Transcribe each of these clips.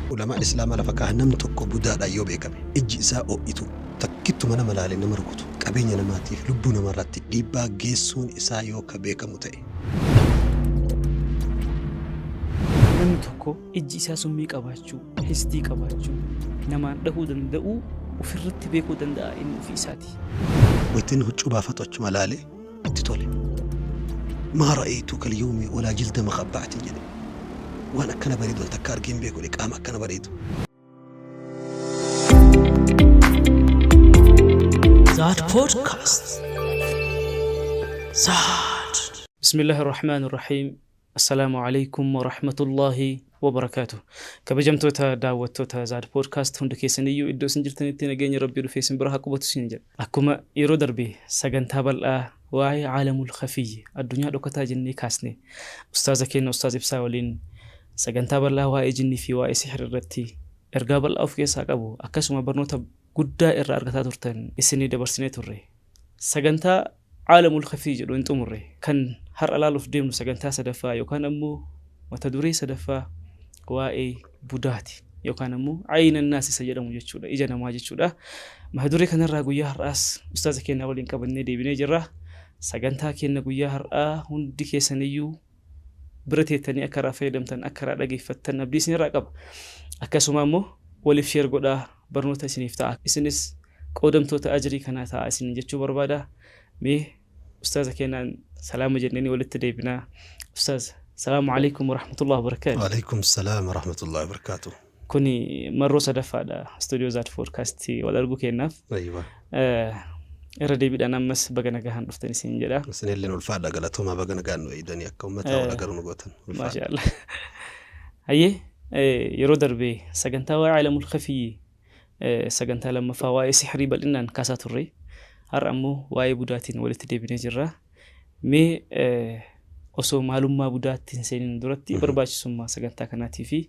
Ulamaan Islaamaa lafa kaahan namni tokko budaadhaan yoo beekame ijji isaa ho'itu takkittuma nama laalee nama rukutu qabeenya namaatiif lubbuu namarratti dhiibbaa geessuun isaa yoo ka beekamu ta'e. Namni tokko ijji isaa summii qabaachuu, histii qabaachuu, namaan dhahuu danda'uu ofirratti beekuu danda'a inni ofii isaati. Waytiin huccuu baafatu achuma laalee itti tole. Maa ra'aytu kalyawmi walaa jilda maqabba'atin jedhe. Waan akkana bareedu wal takka argee hin beeku qaama akkana bareedu. Zaad Podcast. Zaad. بسم الله الرحمن الرحيم السلام عليكم ورحمة الله وبركاته kabajamtoota daawwattoota Zaad Podcast hunda keessaniyyuu iddoo isin jirtanitti nageenya Rabbii dhufee isin bira haa qubatu isin jedha. Akkuma yeroo darbe sagantaa bal'aa waa'ee caalamul khafiyyi addunyaa dhokataa jennee kaasne ustaaza keenya ustaaz Ibsaa waliin sagantaa bal'aa waa'ee jinnii fi waa'ee sihir irratti ergaa bal'aa of keessaa qabu akkasuma barnoota guddaa irraa argataa turtan isinii dabarsinee turre. Sagantaa caalamul khafiyyi jedhu hin xumurre kan har'a laaluuf deemnu sagantaa sadaffaa yookaan ammoo mata duree sadaffaa waa'ee budaati yookaan ammoo ayna naas isa jedhamu jechuudha ija namaa jechuudha. Mata duree kanarraa guyyaa har'aas ustaaza keenya waliin qabannee deebinee jirra. Sagantaa keenya guyyaa har'aa hundi keessaniyyuu bira teettanii akka irraa fayyadamtan akka irraa dhageeffattan abdii isinirraa qaba. Akkasuma ammoo waliif share godhaa barnoota isiniif ta'a. Isinis qoodamtoota ajrii kanaa ta'a isin jechuu barbaada. Mee ustaaza keenyaan salaama jennee walitti deebinaa. Ustaaz salaamu alaikum warahmatullahi wabarakaatu. Waalaikum salaam warahmatullahi wabarakaatu. Kuni marroo sadaffaadha istuudiyoo Zaad Podcast wal arguu keenyaaf. Aywa. Irra deebiidhaan ammas baga nagahaan dhuftan isin jedha. Isinilleen ulfaadha galatoomaa baga nagaan nu eegdanii akka uummata wal agaruu nu gootan. Maasha Allah. Hayyee yeroo darbe sagantaa waa'ee caalamul khafiyyi sagantaa lammaffaa waa'ee sihrii bal'inaan kaasaa turre. Har'a ammoo waa'ee budaatiin walitti deebinee jirra. Mee osoo maalummaa budaatti hin seeniin duratti barbaachisummaa sagantaa kanaatii fi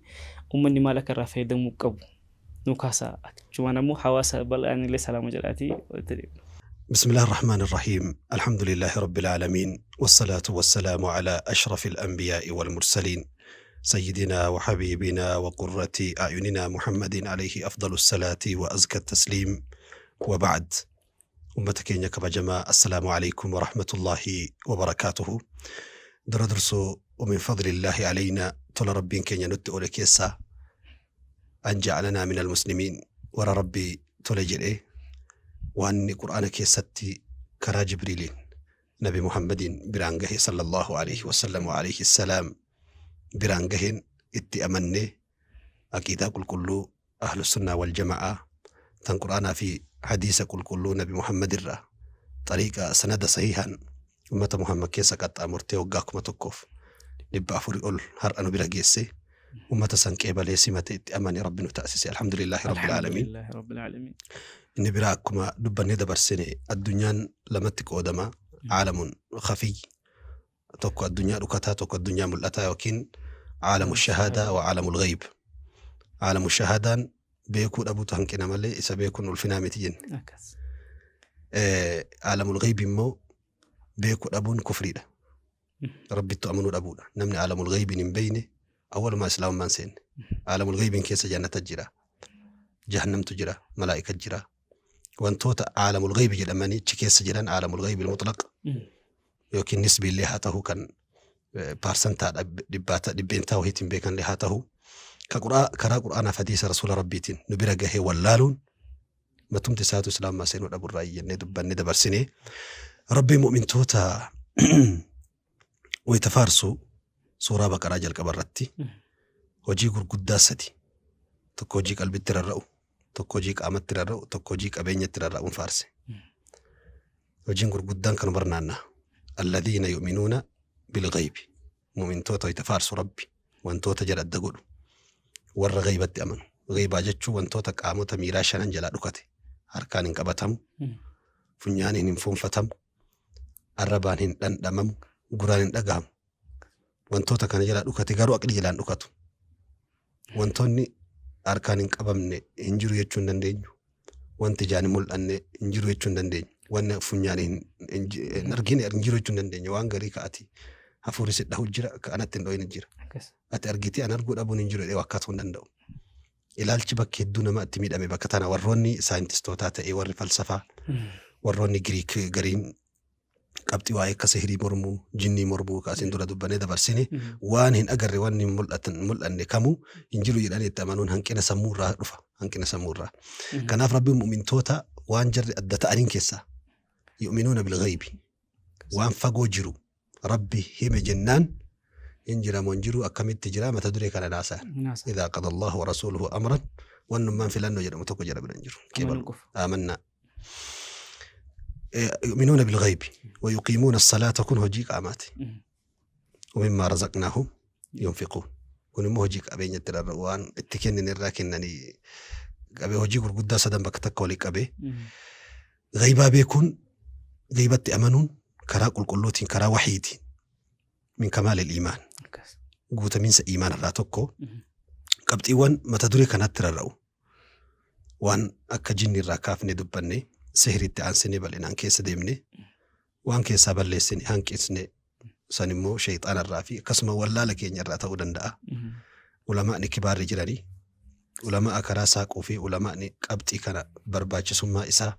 uummanni maal akka irraa fayyadamuu qabu nu kaasaa. Achumaan ammoo hawaasa bal'aan illee salaama jedhaatii walitti deebina. بسم الله الرحمن الرحيم الحمد لله رب العالمين والصلاة والسلام على أشرف الأنبياء والمرسلين سيدنا وحبيبنا وقرة أعيننا محمد عليه أفضل الصلاة وأزكى التسليم وبعد أمة كينيا كبجما السلام عليكم ورحمة الله وبركاته دردرسو ومن فضل الله علينا طول ربي كينيا نتؤ لكيسا أن جعلنا من المسلمين ورا ربي تولجل وأن قرآن كيستي كرا جبريل نبي محمد برانجه صلى الله عليه وسلم وعليه السلام برانجه اتي أمني أكيد كل كله أهل السنة والجماعة تن قرآن في حديث كل كله نبي محمد الرا طريقة سند صحيحا أمة محمد كيسا قد أمرتي وقاكم تكوف نبقى فريقول هر أنو بلا جيسي أمة سنكيبة ليسمة اتي أمني ربنا تأسيسي الحمد لله رب العالمين. الحمد لله رب العالمين. Inni biraa akkuma dubbannee dabarsine addunyaan lamatti qoodama caalamun khafii tokko addunyaa dhukataa tokko addunyaa mul'ataa yookiin caalamu shahaadaa wa caalamul ghayb. Caalamu shahaadaan beekuu dhabuutu hanqina malee isa beekuun ulfinaa miti jenne. Akkas. Caalamul ghayb immoo beekuu dhabuun kufriidha. Rabbittu amanuu dhabuudha. Namni caalamul ghaybiin hin beekne awwalumaa islaamummaan seenne. Caalamul ghaybiin keessa jannata jira. Jahannamtu jira. Malaa'ika jira. Wantoota caalamul ghaybi jedhamanii achi keessa jiran caalamul ghaybi mutlaq yookiin nisbiillee haa ta'u kan paarsantaa dhibbeentaa wahiitiin beekanillee haa ta'u karaa qur'aanaaf hadiisa rasuula rabbiitiin nu bira gahee wallaaluun matumti isaatu islaamaa seenuu dhaburraa jennee dubbannee dabarsinee rabbii mu'mintoota wayita faarsu suuraa baqaraa jalqaba irratti hojii gurguddaa sadi tokko hojii qalbitti rarra'u tokko hojii qaamatti rarra'u tokko hojii qabeenyatti rarra'uun faarse. Hojiin gurguddaan kan barnaanna. Alladhiina yu'minuuna bilghaybi. Mu'mintoota wayita faarsu rabbi wantoota jala adda godhu warra ghaybatti amanu. Ghaybaa jechuun wantoota qaamota miiraa shanan jalaa dhukate. Harkaan hin qabatamu, funyaaniin hin fuunfatamu, arrabaan hin dhandhamamu, guraan hin dhagahamu. Wantoota kana jalaa dhukate garuu aqli jalaan dhukatu. Wantoonni harkaan hin qabamne hin jiru jechuu hin dandeenyu. Wanti ijaan hin mul'anne hin jiru jechuu hin dandeenyu. Wanni funyaan hin argine hin jiru jechuu hin dandeenyu. Waan garii ka'ati hafuurri si dhahu jira ka anatti hin dhohin jira. Ati argitee an arguu dhabuun hin jiru jedhee wakkaatuu hin danda'u. Ilaalchi bakka hedduu nama itti miidhame bakka tana warroonni saayintistootaa ta'e warri falsafaa warroonni Giriik gariin qabxii waa'ee akka sihirii mormuu, jinnii mormuu kaasiin dura dubbannee dabarsine waan hin agarre waan hin mul'anne kamuu hin jiru jedhanii itti amanuun hanqina sammuu irraa dhufa. Hanqina sammuu irraa. Kanaaf Rabbiin mu'mintoota waan jarri adda ta'aniin keessaa yu'minuuna bilghaybi waan fagoo jiru Rabbi hime jennaan hin jiramoo hin jiru akkamitti jira mata duree kana naasa'an. Idhaa qada Allahu wa rasuuluhu amran wannummaan filannoo jedhamu tokko jara bira hin jiru. Amannaa. يؤمنون بالغيب ويقيمون الصلاة كن هجيك آماتي ومما رزقناهم ينفقون كن مو هجيك أبين يترروان اتكنن الراكنني أبي هجيك القدة سدن بكتك وليك أبي غيبا بيكون غيبة أمنون كراء القلوتين كراء وحيدين من كمال الإيمان قوت من إيمان الراتوكو قبت إيوان ما تدري كانت تررو وان أكا جني الراكاف ندبني sihiritti aansinee bal'inaan keessa deemne waan keessaa balleessine hanqisne san immoo shayxaana irraa fi akkasuma wallaala keenya irraa ta'uu danda'a. Ulamaa'ni kibaarri jiranii ulama'a karaa saaquu fi ulamaa'ni qabxii kana barbaachisummaa isaa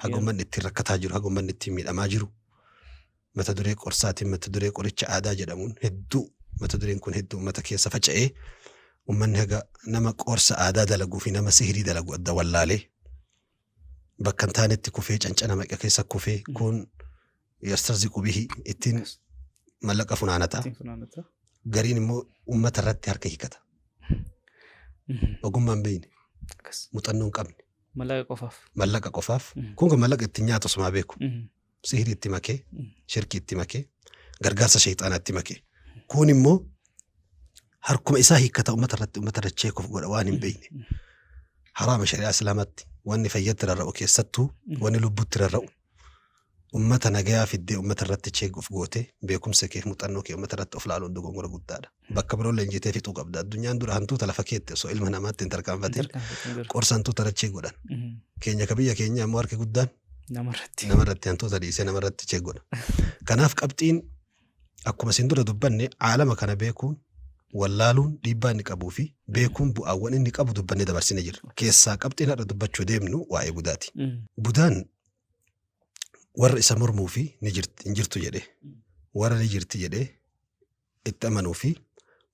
hagummanni ittiin rakkataa jiru hagummanni ittiin miidhamaa jiru mata duree qorsaatiin mata duree qoricha aadaa jedhamuun hedduu mata dureen kun hedduu uummata keessa faca'ee uummanni haga nama qorsa aadaa dalaguu fi nama sihirii dalagu adda wallaalee bakka hin taanetti kufee cancana maqa keessa kufee kun yastarziqu bihi ittiin mallaqa funaanata. Gariin immoo uummata irratti harka hiikata. Ogummaa hin beekne. Muuxannoo hin qabne. Mallaqa qofaaf. Mallaqa qofaaf. Kun kan mallaqa ittiin nyaatu osumaa beeku. Sihirii itti makee, shirkii itti makee, gargaarsa shayxaanaa itti makee. Kun immoo harkuma isaa hiikkata uummata irratti uummata irra cheekuuf godha waan hin beekne. Haraama shari'aa islaamaatti wanni fayyatti rarra'u keessattuu wanni lubbutti rarra'u uummata nagayaa fiddee uummata irratti cheekuuf goote beekumsa kee muuxannoo kee uummata irratti of laaluun dogongora guddaadha. Bakka biroo leenjitee fixuu qabda. Addunyaan dura hantuuta lafa keette osoo ilma namaatti hin tarkaanfatin qorsa hantuuta irra cheek godhan. Keenya ka biyya keenya ammoo harki guddaan namarratti hantuuta dhiisee namarratti cheek godha. Kanaaf qabxiin akkuma isin dura dubbanne aalama kana beekuun wallaaluun dhiibbaa inni qabuu fi beekuun bu'aawwan inni qabu dubbannee dabarsine jira. Keessaa qabxiin har'a dubbachuu deemnu waa'ee budaati. Budaan warra isa mormuu fi hin jirtu jedhee warra ni jirti jedhee itti amanuu fi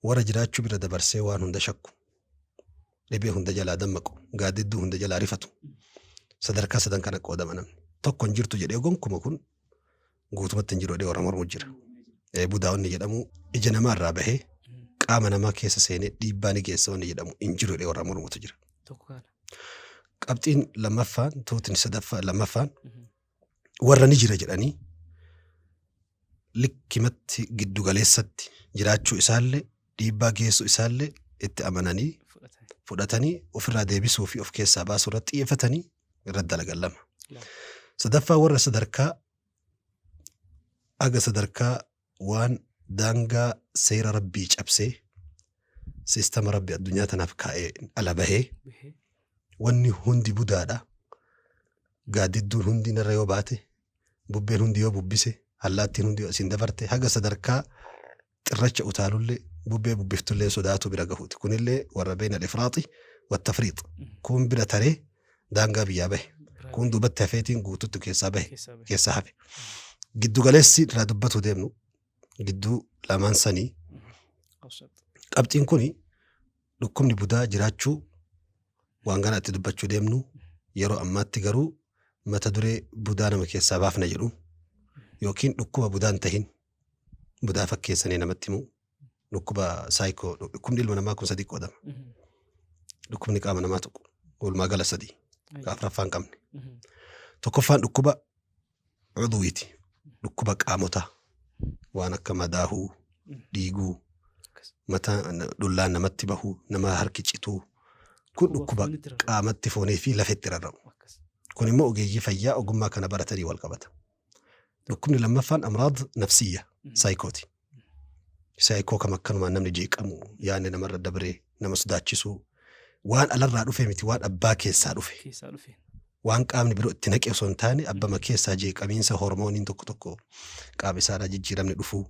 warra jiraachuu bira dabarsee waan hunda shakku dhibee hunda jalaa dammaqu gaaddidduu hunda jalaa rifatu sadarkaa sadan kana qoodama namni. Tokko hin jirtu jedhee gonkuma kun guutumatti hin jiru jedhee warra mormu jira. Budaa wanni jedhamu ija namaarraa bahee qaama namaa keessa seenee dhiibbaa ni geessa wanni jedhamu hin jiru jedhee warra mormutu jira. Qabxiin lammaffaan tuutiin sadaffaa lammaffaan warra ni jira jedhanii likkimatti giddugaleessatti jiraachuu isaallee dhiibbaa geessuu isaallee itti amananii fudhatanii ofirraa deebisuu fi of keessaa baasuu irratti xiyyeeffatanii irratti dalagan lama. Sadaffaa warra sadarkaa aga sadarkaa waan daangaa seera rabbii cabsee siistama rabbii addunyaa tanaaf kaa'ee ala bahee wanni hundi budaadha. Gaaddidduun hundi narra yoo baate bubbeen hundi yoo bubbise allaattiin hundi yoo isin dabarte haga sadarkaa xirracha utaalullee bubbee bubbiftullee sodaatu bira gahuuti. Kunillee warra beena al-ifraaxi wattafriix. Kun bira taree daangaa biyyaa bahe. Kun duubatti hafeetiin guututti keessaa bahe keessaa hafe. Giddugaleessi irraa dubbatu deemnu gidduu lamaan sanii qabxiin kuni dhukkubni budaa jiraachuu waan kana itti dubbachuu deemnu yeroo ammaatti garuu mata duree budaa nama keessaa baafna jedhu yookiin dhukkuba budaa hin tahin budaa fakkeessanii namatti himu dhukkuba saayikoo dhukkubni ilma namaa kun sadii qoodama. Dhukkubni qaama namaa tokko walumaa gala sadii afuraffaa hin qabne. Tokkoffaan dhukkuba cuduwiiti dhukkuba qaamotaa waan akka madaahuu dhiiguu mataa dhullaan namatti bahuu nama harki cituu kun dhukkuba qaamatti foonii fi lafetti rarra'u. Kun immoo ogeeyyii fayyaa ogummaa kana baratanii wal qabata. Dhukkubni lammaffaan amraad nafsiyya saayikooti. Saayikoo kam akkanumaan namni jeeqamu yaadni namarra dabaree nama sodaachisuu waan alarraa dhufe miti waan abbaa keessaa dhufe. Waan qaamni biroo itti naqe osoo hin taane abbama keessaa jeeqamiinsa hormooniin tokko tokko qaama isaarraa jijjiiramni dhufuu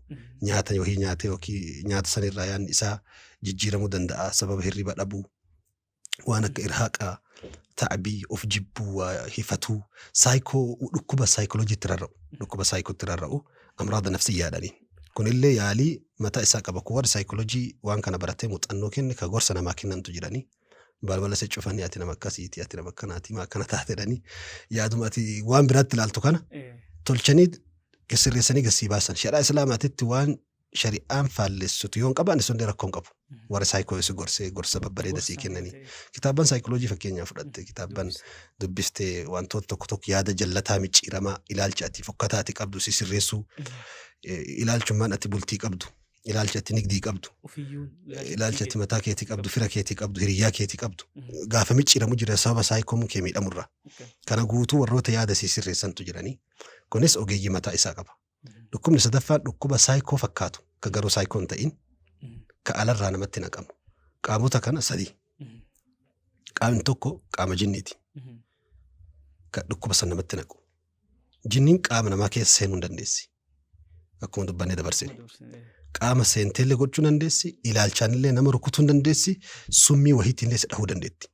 nyaata yookiin nyaata yookiin nyaata sanirraa yaadni isaa jijjiiramuu danda'a sababa hirriba dhabuu. Waan akka irhaaqaa, ta'abii, of jibbuu, hifatuu, saayikoo dhukkuba saayikolojiitti rarra'u, dhukkuba saayikootti rarra'u amraada nafsiyyaadhaaniin. Kunillee yaalii mataa isaa qaba. Kun warri saayikoloojii waan kana baratee muuxannoo kenne ka gorsa namaa kennantu jiranii. Balbala isa cufanii ati nama akkasiiti, ati nama akkanaati, maa akkana taate jedhanii yaaduma ati waan biraatti ilaaltu kana tolchanii sirreessanii gassii baasan. Shari'aa Islaamaatitti waan shari'aan faallessutu yoo hin qabaanne sun rakkoo hin qabu. Warri saayikoo si gorsee gorsa babbareeda sii kennanii. Kitaabban saayikoloojii fakkeenyaaf fudhatte kitaabban dubbistee wantoota tokko tokko yaada jallataa micciiramaa ilaalcha ati fokkataa ati qabdu si sirreessuu ilaalchummaan ati bultii qabdu ilaalcha ati nigdii qabdu ilaalcha ati mataa keetii qabdu fira keetii qabdu hiriyyaa keetii qabdu gaafa micciiramu jira sababa saayikoon kee miidhamurra. Kana guutuu warroota yaada si sirreessantu jiranii. Kunis ogeeyyii mataa isaa qaba. Dhukkubni sadaffaan dhukkuba saayikoo fakkaatu ka garuu saayikoo hin ta'in ka alarraa namatti naqamu. Qaamota kana sadii. Qaamni tokko qaama jinniiti. Ka dhukkuba san namatti naqu. Jinniin qaama namaa keessa seenuu hin dandeessi. Akkuma dubbannee dabarsine. Qaama seenteellee gochuu dandeessi, ilaalchaanillee nama rukutuu hin dandeessi, summii wahiitiinillee si dhahuu dandeetti.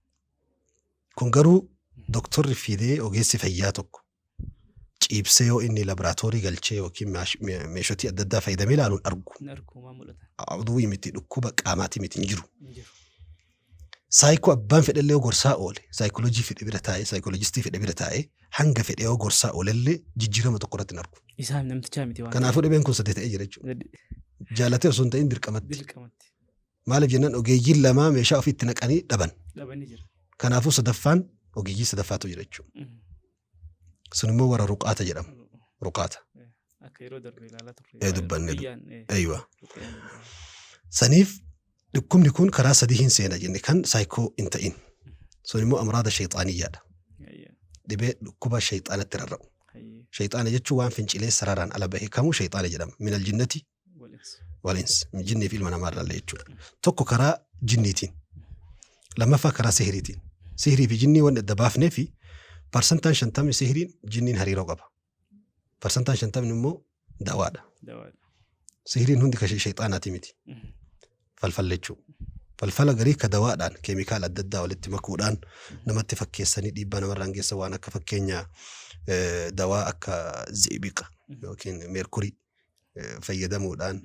Kun garuu doktorri fidee ogeessi fayyaa tokko ciibsee yoo inni laboraatoorii galchee yookiin meeshaalee adda addaa fayyadamee ilaaluun argu. Oduu miti dhukkuba qaamaatii miti hin jiru. Saayikoo abbaan fedhellee yoo gorsaa oole, saayikoloojii fedhe bira taa'ee, saayikoloojistii fedhe bira taa'ee hanga fedhe yoo gorsaa oolellee jijjiirama tokko irratti hin argu. Isaan namtichaa miti waan. Kanaafuu dhibeen kun sadii ta'ee jira jechuudha. Jaalatee osoo hin ta'in dirqamatti. Maaliif jennaan ogeeyyiin lamaa meeshaa ofiitti naqanii dhaban. Kanaafuu sadaffaan ogeeyyii sadaffaatu jira jechuudha. Sun immoo warra ruqaata jedhamu. Ruqaata. Akka yeroo darbe ilaalaa turre. Dubbanne. Eeywa. Saniif dhukkubni kun karaa sadii hin seena jenne kan saayikoo hin ta'in. Sun immoo amraada shayxaaniyyaadha. Dhibee dhukkuba shayxaanatti rarra'u. Shayxaana jechuun waan fincilee sararaan ala bahe kamuu shayxaana jedhama. Minal jinnati wal-ins. Jinnii fi ilma namaa irraallee jechuudha. Tokko karaa jinniitiin. Lammaffaa karaa sihiriitiin. Sihirii fi jinnii waan adda baafnee fi parsantaan 50 sihiriin jinniin hariiroo qaba. Parsantaan 50 immoo dawaadha. Sihiriin hundi kan shayxaanaati miti. Falfalla jechuudha. Falfala garii ka dawaadhaan keemikaala adda addaa walitti makuudhaan namatti fakkeessanii dhiibbaa namarraan geessan waan akka fakkeenya dawaa akka zibiqa yookiin meerkurii fayyadamuudhaan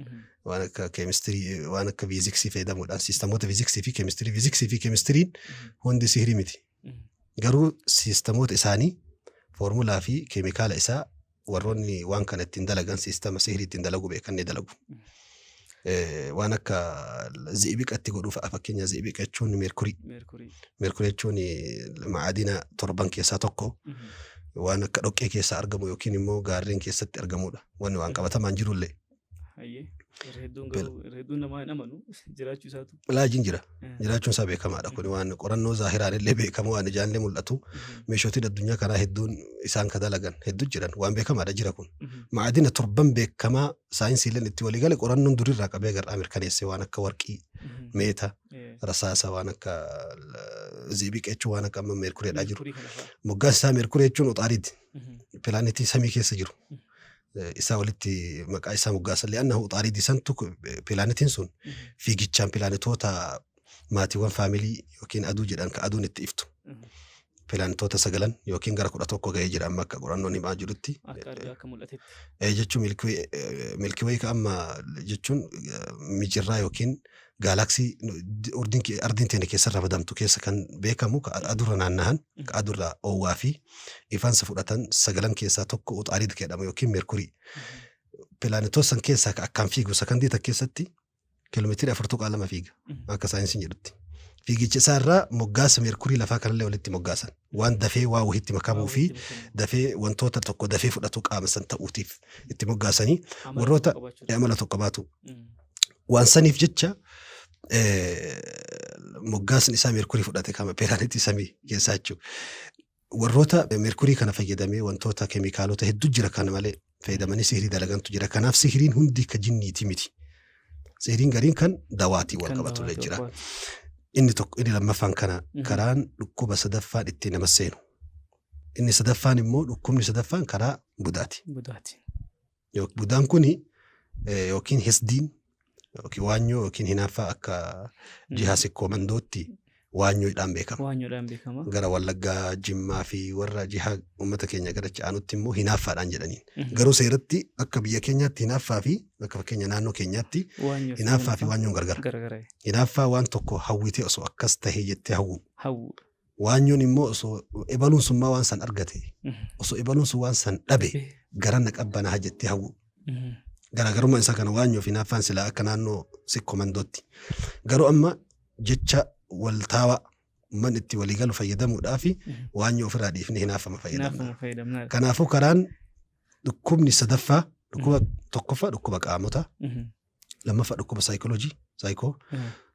waan akka keemistirii waan akka fiiziksii fayyadamuudhaan siistamoota fiiziksii fi keemistirii fiiziksii fi keemistiriin hundi sihirii miti. Garuu siistamoota isaanii foormulaa fi keemikaala isaa warroonni waan kana ittiin dalagan siistama sihirii ittiin dalagu beekan ni dalagu. Waan akka zibiqatti godhuu fa'a fakkeenya zibiqa jechuun meerkurii. Meerkurii jechuun maadina torban keessaa tokko waan akka dhoqqee keessaa argamu yookiin immoo gaarreen keessatti argamudha. Wanni waan qabatamaan jirullee. Hedduun namaa hin amanu jiraachuu isaatu. Laajiin jira. Jiraachuun isaa beekamaadha. Kun waan qorannoo zaahiraan illee beekamu waan ijaan illee mul'atu. Meeshaaleen addunyaa kanaa hedduun isaan ka dalagan hedduu jiran waan beekamaadha jira kun. Maadina torban beekamaa saayinsiileen itti walii gale qorannoon durirraa qabee gar'aa mirkaneesse waan akka warqii, meeta, rasaasa waan akka zibiqa jechuun waan akka amma meerkureedhaa jiru. Moggaas isaa meerkuree jechuun uxaariiti. Pilaanetii samii keessa jiru. Isaa walitti maqaa isaa moggaasan li'annahu uxaaridii santu pilaanetiin sun fiigichaan pilaanetoota maatiiwwan faamilii yookiin aduu jedhan ka aduun itti iftu. Pilaanetoota 9 yookiin gara 11 ga'ee jira amma akka qorannoon himaa jirutti. Akka mul'atetti. Jechuun milkiwee ka amma jechuun mijirraa yookiin gaalaksii ardiin teenya keessa ramadamtu keessa kan beekamu ka aduurra naannahan ka aduurra oowwaa fi ifaansa fudhatan 9 keessaa tokko uxaarid jedhama yookiin meerkurii. Pilaanetoota san keessaa ka akkaan fiigu sakandii takka keessatti kiiloomeetira 4.2 fiiga akka saayinsiin jedhutti. Fiigicha isaarraa moggaasa meerkurii lafaa kanallee walitti moggaasan waan dafee waa wahiitti makamuu fi dafee wantoota tokko dafee fudhatu qaama san ta'uutiif itti moggaasanii warroota amala tokko qabaatu. Waan saniif jecha moggaasni isaa meerkurii fudhate kama pilanetii samii keessaa jechuudha. Warroota meerkurii kana fayyadamee wantoota keemikaalota hedduu jira kana malee fayyadamanii sihirii dalagantu jira. Kanaaf sihiriin hundi ka jinniiti miti. Sihiriin gariin kan dawaatii wal qabatullee jira. Inni tokko inni lammaffaan kana karaan dhukkuba sadaffaan ittiin nama seenu. Inni sadaffaan immoo dhukkubni sadaffaan karaa budaati. Budaan kuni yookiin hisdiin yookiin waanyoo yookiin hinaaffaa akka jihaa sikkoo mandootti Waanyoodhaan beekama. Waanyoodhaan beekama. Gara Wallaggaa, Jimmaa fi warra jihaa uummata keenya gara aanutti immoo hinaaffaadhaan jedhaniin. Garuu seeratti akka biyya keenyaatti hinaaffaa fi akka fakkeenya naannoo keenyaatti Waanyoo fi hinaaffaa fi hinaaffaa waanyoon gargara. Garagara. Hinaaffaa waan tokko hawwitee osoo akkas tahee jettee hawwu. Hawwu. Waanyoon immoo osoo ebaluun sun maa waan san argate osoo ebaluun sun waan san dhabe gara na qabbanaa jettee hawwu. Garaagarummaan isaa kana waanyoo fi hinaaffaan silaa akka naannoo sikkomandootti. Garuu amma jecha waltaawaa uummanni itti waliigalu fayyadamuudhaaf waanyoo ofirraa dhiifnee hinaaffama fayyadamna. Hinaaffama fayyadamna. Kanaafuu karaan dhukkubni sadaffaa dhukkuba tokkoffaa dhukkuba qaamotaa lammaffaa dhukkuba saayikooloojii saayikoo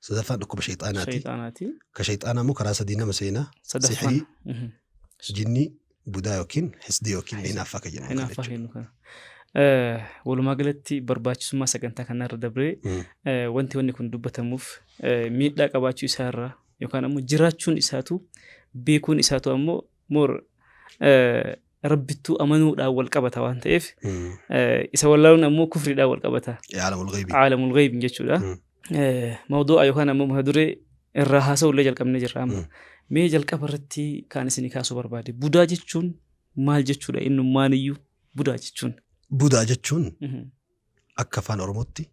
sadaffaan dhukkuba sheexaanaati. Shayxaanaati. Ka sheexaanaa immoo karaa sadii nama seenaa Sadaffaan. sihirii jinnii budaa yookiin hisdii yookiin hinaaffaa kan jedhamu kana Hinaaffaa jechuudha. kennu kana. Walumaa galatti barbaachisummaa sagantaa kanarra dabree wanti wanni kun dubbatamuuf miidhaa qabaachuu isaarraa yookaan ammoo jiraachuun isaatu beekuun isaatu ammoo moor rabbittuu amanuudhaan wal qabata waan ta'eef isa wallaaluun ammoo kufriidhaan wal qabata. Caalamul ghaybii. Caalamul ghaybii jechuudha. Mawduu'a yookaan ammoo mata duree irraa haasa'ullee jalqabnee jirra amma. Mee jalqaba irratti kan isinii kaasuu barbaade budaa jechuun maal jechuudha innummaaniyyuu budaa jechuun. Budaa jechuun akka afaan Oromootti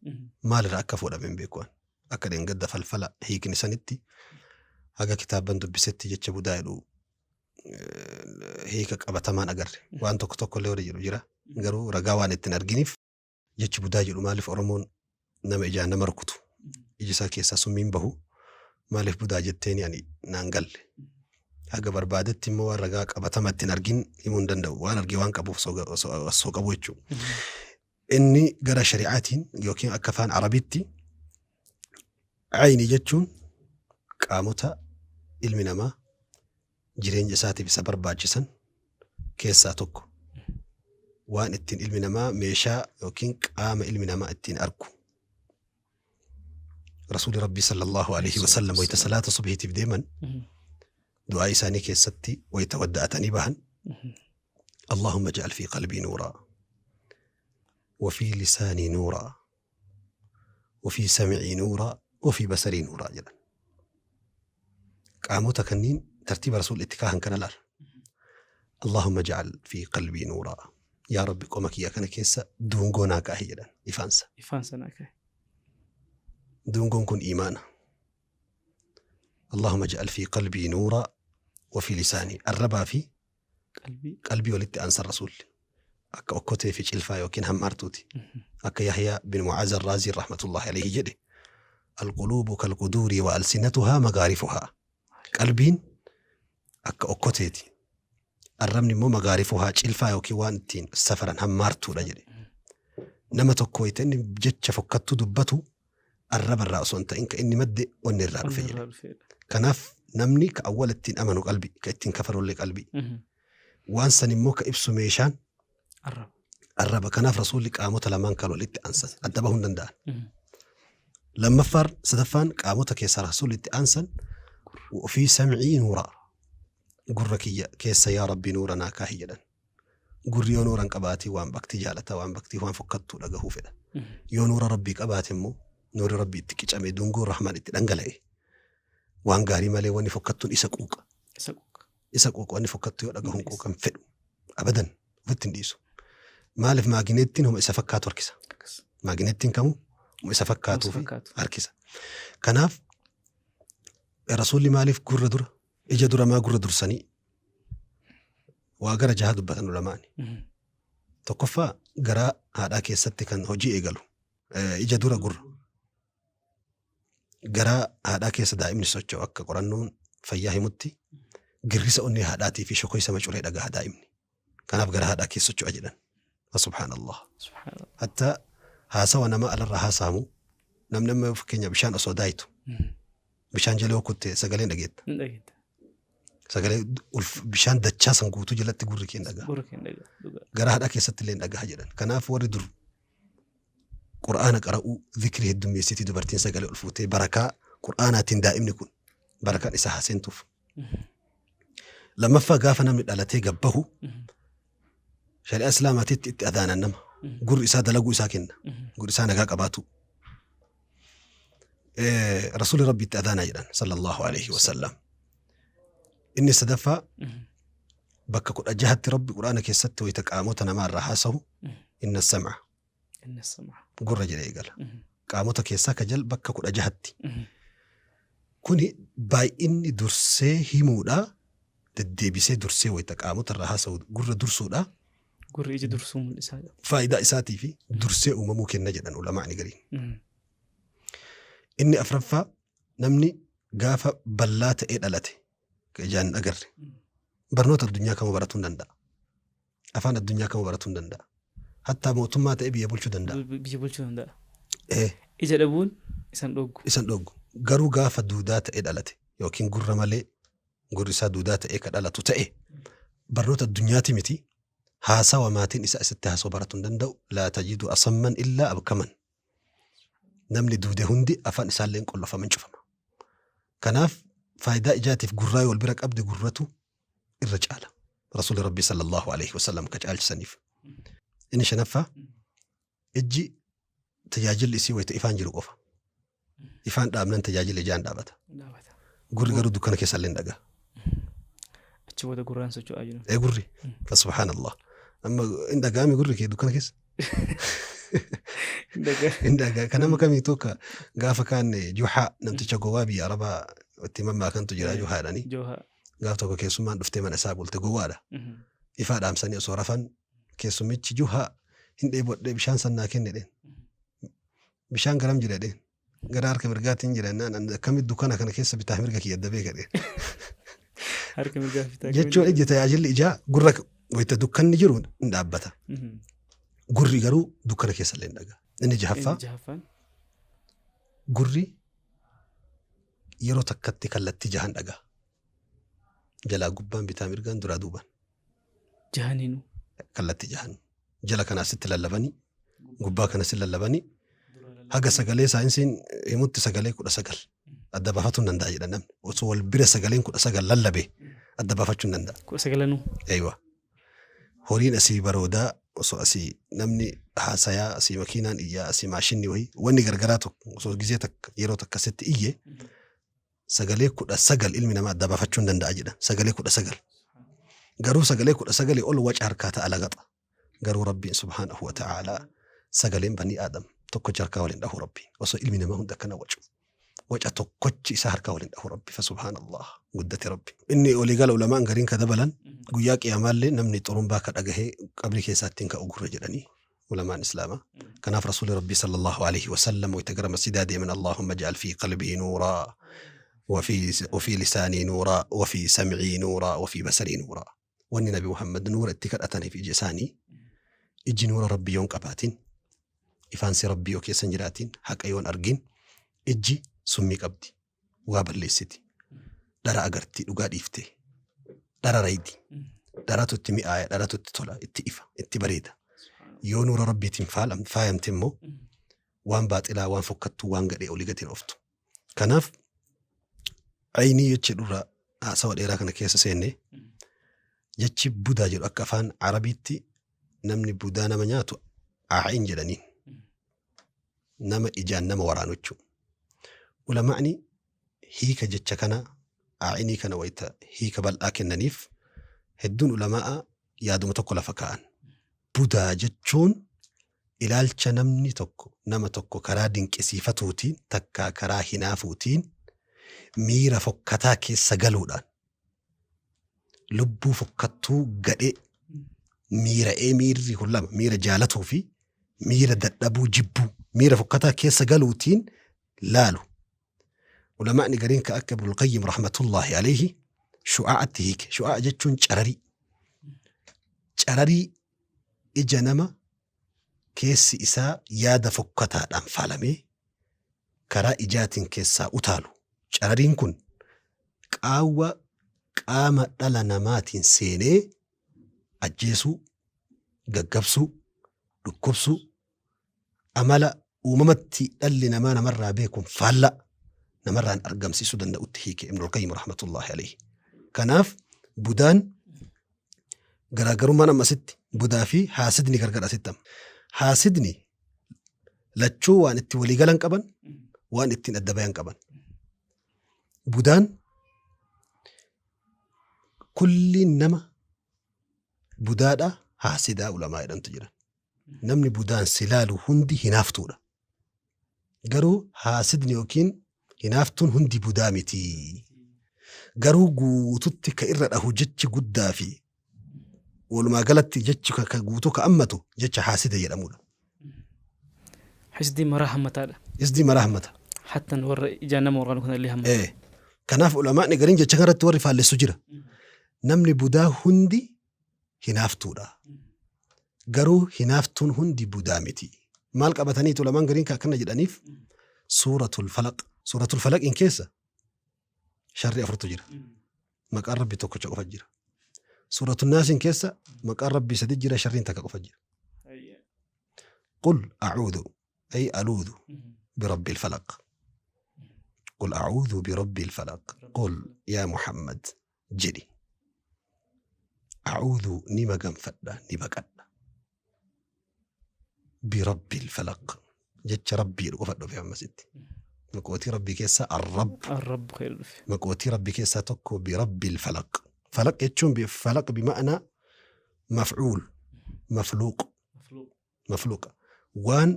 maalirraa akka fuudhame hin beeku. Akka dheengadda falfala hiikni sanitti haga kitaaban dubbisetti jecha budaa jedhu hiika qabatamaan agarre. Waan tokko tokko illee warri jedhu jira. Garuu ragaa waan ittiin arginiif jechi budaa jedhu maaliif Oromoon nama ijaan nama rukutu iji isaa keessaa summiin bahu maaliif budaa jetteen ani naan galle. Haga barbaadetti immoo waan ragaa qabatama ittiin argin himuu hin danda'u. Waan argee waan qabuuf osoo qabu jechuudha. Inni gara shari'aatiin yookiin akka afaan Arabiitti ayni jechuun qaamota ilmi namaa jireenya isaatiif isa barbaachisan keessaa tokko. Waan ittiin ilmi namaa meeshaa yookiin qaama ilmi namaa ittiin argu. Rasuulli Rabbii sallallahu alaihi wasallam wayita salaata subhiitiif deeman du'aa isaanii keessatti wayita wadda'atanii bahan Allahumma ij'al fi qalbii nuuraa wa fi lisaanii nuuraa wa fi sam'ii nuuraa wa fi basarii nuuraa jedhan. Qaamota kanneen tartiiba rasuulli itti kaahan kana laal. Allahumma ij'al fi qalbii nuuraa. Yaa Rabbi qoma kiyya kana keessa duungoo naa kaahi jedhan ifaansa. Ifaansa naa kaahi. Duungoon kun iimaana. Allahumma ij'al fi qalbii nuuraa wa fi lisaanii. Arrabaa fi qalbii walitti aansan rasuulli. Akka okkotee fi cilfaa yookiin hammaartuuti. Akka Yahyaa bin Mucaaz Arraazii rahmatullahi alayhi jedhe. Alquluubu kalquduurii wa alsinatuhaa magaarifuhaa. Qalbiin akka okkoteeti. Arrabni immoo magaarifuhaa cilfaa yookiin waan ittiin safaran hammaartuudha jedhe. Nama tokko wayita inni jecha fokkattuu dubbatu arraba irraa osoo hin ta'in ka inni madde onni irraa dhufe jedhe. Kanaaf namni ka awwala ittiin amanu qalbii, ka ittiin kafarullee qalbii. Waan san immoo ka ibsu meeshaan arraba. Kanaaf rasuulli qaamota lamaan kan walitti aansan adda bahuu hin danda'an. Lammaffaan sadaffaan qaamota keessaa rasuulli itti aansan ofii sam'ii nuuraa. Gurra kiyya keessa yaa Rabbi nuura naa kaahi jedhan. Gurri yoo nuura hin qabaatin waan bakti jaalata waan bakti waan fokkattuu dhagahuu fedha. Yoo nuura Rabbii qabaate immoo nuurri Rabbii itti qicame dungoon Rahmaan itti dhangala'e waan gaarii malee wanni fokkattuun isa quuqa. Isa quuqa wanni fokkattuu yoo dhagahuun quuqan fedhu abadan ofitti hin dhiisu. Maaliif maagineettiin homa isa fakkaatu harkisa. Maagineettiin kamuu homa isa fakkaatuu fi harkisa. Kanaaf rasuulli maaliif gurra dura ija dura maa gurra dursanii waa gara jaha dubbatan ulamaani. Tokkoffaa garaa haadhaa keessatti kan hojii eegalu ija dura gurra. Garaa haadhaa keessa daa'imni socho'u akka qorannoon fayyaa himutti girrisa onnee haadhaatii fi shokoysa macuree dhagaha daa'imni. Kanaaf garaa haadhaa keessa socho'a jedhan. Subhaanallah. Hatta haasawa nama alarraa haasa'amu namni amma fakkeenya bishaan osoo daayitu bishaan jala yoo kutte sagalee dhageetta. Sagalee bishaan dachaa san guutuu jalatti gurri kee hin dhagaha. Garaa haadhaa keessatti illee hin dhagaha jedhan. Kanaaf warri dur Qur'aana qara'uu zikrii heddummeessitii dubartiin sagalee ol fuutee barakaa Qur'aanaatiin daa'imni kun barakaan isa haaseentuuf. Lammaffaa gaafa namni dhalatee gabbahu shari'aa Islaamaatiitti itti adaanan nama. Gurri isaa dalaguu isaa kenna. Gurri isaa nagaa qabaatu. Rasuulli Rabbi itti adaanaa jedhan sallallahu alaihi wasallam. Inni sadaffaa bakka 16tti Rabbi Quraana keessatti wayita qaamota namaarraa haasawu inna sam'a. Inna sam'a. Gurra jedhee eegala. Qaamota keessaa ka jal bakka 16tti. Kuni baay'inni dursee himuudhaa deddeebisee dursee wayita qaamota irraa haasawu gurra dursuudhaa. Gurri ija dursuu mul'isaa. Faayidaa isaatii fi dursee uumamuu kenna jedhan ulamaani gariin. Inni afraffaa namni gaafa bal'aa ta'ee dhalate ijaan hin agarre barnoota addunyaa kamuu baratuu hin danda'a. Afaan addunyaa kamuu baratuu hin danda'a. Hattaa mootummaa ta'ee biyya bulchuu danda'a. Biyya bulchuu danda'a. Ija dhabuun isan dhoggu. Isan dhoggu. Garuu gaafa duudaa ta'ee dhalate yookiin gurra malee gurri isaa duudaa ta'ee ka dhalatu ta'e barnoota addunyaati miti haasawa maatiin isaa isatti haasawaa baratuu hin danda'u. Laa tajidu asamman illaa abkaman. Namni duude hundi afaan isaallee qollofaman cufama. Kanaaf faayidaa ijaatiif gurraa wal bira qabde gurratu irra caala. Rasuulli Rabbi sallallahu alaihi wasallam ka caalchisaniif. Inni shanaffaa ijji tajaajilli isii wayita ifaan jiru qofa. Ifaan dhaabnan tajaajila ijaan dhaabata. Gurri garuu dukkana keessallee hin dhagaa. Achi booda gurraan socho'aa jiru. Gurri. Subhaanallah. Amma hin dhagaami gurri kee dukkana keessa. Hin dhagaa. Kan nama kamii tokko gaafa kaan Juhaa namticha gowwaa biyya Arabaa itti mammaakantu jira Juhaa jedhanii. Gaaf tokko keessummaan dhuftee mana isaa bulte gowwaadha. Ifaa dhaamsanii osoo rafan keessummichi Juhaa hin dheebodhee bishaan sannaa kenne dheen. Bishaan garam jira dheen. Gara harka mirgaatiin jira naan akkamitti dukkana kana keessa bitaa mirga kiyya adda beeka dheen. Harka mirgaa bitaa. Jechuun iji tajaajilli ijaa gurra wayita dukkanni jiru hin dhaabbata. Gurri garuu dukkana keessa illee hin dhagaa. Inni jahaffaa gurri yeroo takkatti kallattii jahan dhagaa. Jalaa gubbaan bitaa mirgaan duraa duubaan. Jahaniinuu. Kallattii jahan. Jala kana asitti lallabanii gubbaa kana asitti lallabanii haga sagalee saayinsiin himutti sagalee 19 adda baafachuu hin danda'a jedhan namni. Osoo wal bira sagaleen 19 lallabe adda baafachuu hin danda'a. 19nuu. Eeywa. Horiin asii baroodaa osoo asii namni haasayaa asii makiinaan iyyaa asii maashinni wayii wanni gargaraa tokko osoo gizee takka yeroo takka asitti iyye sagalee 19 ilmi namaa adda baafachuu hin danda'a jedhan. Sagalee 19. Garuu sagalee 19 ol waca harkaa ta'a lagaxa. Garuu Rabbiin subhaanahu wa ta'aalaa sagaleen banii Aadam tokkochi harkaa waliin dhahu Rabbiin osoo ilmi namaa hunda akkana wacu. Waca tokkochi isaa harkaa waliin dhahu Rabbi fa subhaanallah guddate Rabbi. Inni olii gala ulamaan gariin ka dabalan guyyaa qiyaamaallee namni xurumbaa ka dhagahee qabrii keessaattiin ka'u gurra jedhanii ulamaan islaamaa. Kanaaf Rasuulli Rabbii sallallahu alaihi wasallam wayita gara masjidaa deeman Allahumma ij'al fi qalbii nuuraa وفي لساني نورا وفي سمعي نورا وفي بصري نورا. Wanni Nabi Muhammad nuura itti kadhataniif ija isaanii ijji nuura Rabbii yoon qabaatin ifaansi Rabbii yoo keessa hin jiraatin haqa yoon argin ijji summii qabdi waa balleessiti dhara agartii dhugaa dhiiftee dhara raydi dharatu itti mi'aaya dharatu itti tola itti ifa itti bareeda yoo nuura Rabbiitiin faayamte immoo waan baaxilaa waan fokkattuu waan gadhee olii gatiin ooftu. Kanaaf aynii jechi durra haasawa dheeraa kana keessa seenne jechi budaa jedhu akka afaan Arabiitti namni budaa nama nyaatu aa'iin jedhaniin nama ijaan nama waraanu jechuudha. Ulamaani hiika jecha kana aa'inii kana wayita hiika bal'aa kennaniif hedduun ulamaa yaaduma tokko lafa kaa'an. Budaa jechuun ilaalcha namni tokko nama tokko karaa dinqisiifatuutiin takkaa karaa hinaafuutiin miira fokkataa keessa galuudhaan lubbuu fokkattuu gadhee miira'ee miirri kun lama miira jaalatuu fi miira dadhabuu jibbuu miira fokkataa keessa galuutiin laalu. Ulamaani gariin ka akka Ibnul Qayyim rahmatullahi alayhi shu'aa'atti hiike. Shu'aa'a jechuun cararii. Cararii ija nama keessi isaa yaada fokkataadhaan faalamee karaa ijaatiin keessaa utaalu. Carariin kun qaawwa qaama dhala namaatiin seenee ajjeesuu, gaggabsuu, dhukkubsuu, amala uumamatti dhalli namaa namarraa beekuun faalla namarraan argamsiisuu danda'utti hiike Ibnul Qayyim rahmatullahi alayhi. Kanaaf budaan garaagarummaan amma asitti budaa fi haasidni gargar asitti amma. Haasidni lachuu waan itti waliigalan qaban, Waan ittiin adda bayan qaban. Budaan kulli nama budaadha haasidaa ulamaa jedhamtu jira. Namni budaan si laalu hundi hinaaftuudha. Garuu haasidni yookiin hinaaftuun hundi budaa miti. Garuu guututti ka irra dhahu jechi guddaa fi walumaa galatti jechi ka guutuu ka ammatu jecha haasida jedhamudha. Hisdii maraa hammataadha. Hisdii maraa hammata. Hattan warra ijaan nama waraanu kanallee hammata. Kanaaf ulamaani gariin jecha kanarratti warri faallessu jira. Namni budaa hundi hinaaftuudha. Garuu hinaaftuun hundi budaa miti. Maal qabataniitu ulamaan gariin akkana jedhaniif suuratul falaq. Suuratul falaqiin keessa sharri afurtu jira. Maqaan rabbi tokkicha qofa jira. Suuratul naasiin keessa maqaan rabbi sadi jira sharriin takka qofa jira. Qul a'uudhu ay aluudhu birabbil falaq. Qul a'uudhu birabbil falaq. Qul yaa Muhammad jedhi. A'uudhu ni maganfadha ni baqadha. Birabbil falaq. Jecha rabbii qofa dhufe ammasitti. Maqootii rabbii keessaa arrab. Arrab khayr dhufe. Maqootii rabbii keessaa tokko birabbil falaq. Falaq jechuun falaq bima'anaa mafcuul mafluuq mafluuqa waan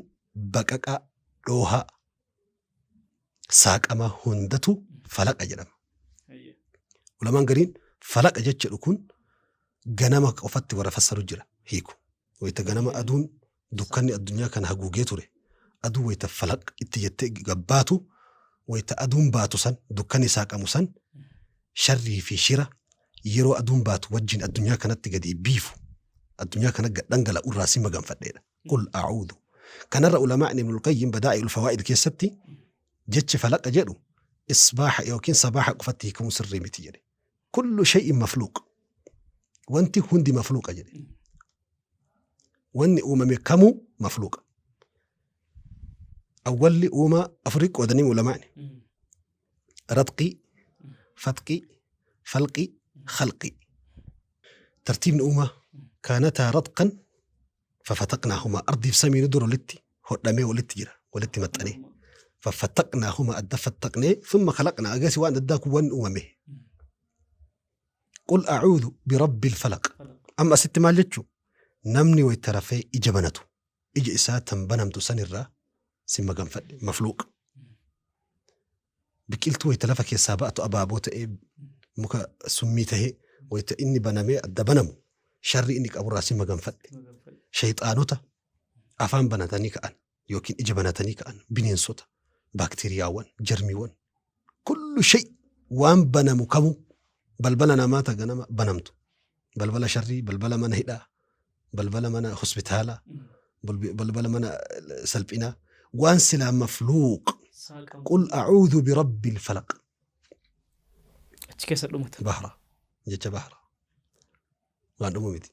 baqaqaa dhoohaa saaqama hundatu falaqa jedhama. Ulamaan gariin falaqa jechuudha kun ganama qofatti warra fassaru jira hiiku. Wayita ganama aduun dukkanni addunyaa kana haguugee ture. Aduu wayita falaq itti jettee gabbaatu wayita aduun baatu san dukkanni saaqamu san sharrii fi shira yeroo aduun baatu wajjin addunyaa kanatti gadi biifu addunyaa kana gad dhangala'u irraa si maganfadheedha. Qul a'uudhu. Kanarra ulamaan Ibnul Qayyim Badaa'i'ul Fawaa'id keessatti jechi falaqa jedhu isbaaha yookiin sabaaha qofatti hiikamu sirrii miti jedhe. Kullu shay'in mafluuq. Wanti hundi mafluuqa jedhe. Wanni uumame kamuu mafluuqa. Awwalli uumaa afurii qoodanii ulamaani. Ratqii, fatqii, falqii, khalqii. Tartiibni uumaa kaanataa ratqan fafataqnaahumaa ardiif samiin dura walitti hodhamee walitti jira walitti maxxanee. Fafataqnaahumaa adda fattaqnee thumma khalaqnaa agarsi waan addaa kun waan uumame. Qul a'uudhu birabbil falaq. Amma asitti maal jechuu namni wayita rafee ija banatu ija isaa tan banamtu sanirraa si maganfadhe mafluuq. Biqiltuu wayita lafa keessaa ba'atu abaaboo ta'ee muka summii ta'ee wayita inni banamee adda banamu sharri inni qaburraa si maganfadhe. Shayxaanota afaan banatanii ka'an yookiin ija banatanii ka'an bineensota baakteeriyaawwan jarmiiwwan kullu shay waan banamu kamuu balbala namaa ta ganama banamtu balbala sharrii balbala mana hidhaa balbala mana hospitaalaa balbala mana salphinaa waan silaa mafluuq. Qul a'uudhu birabbil falaq. Achi keessa dhumata. Bahra jecha bahra waan dhumu miti.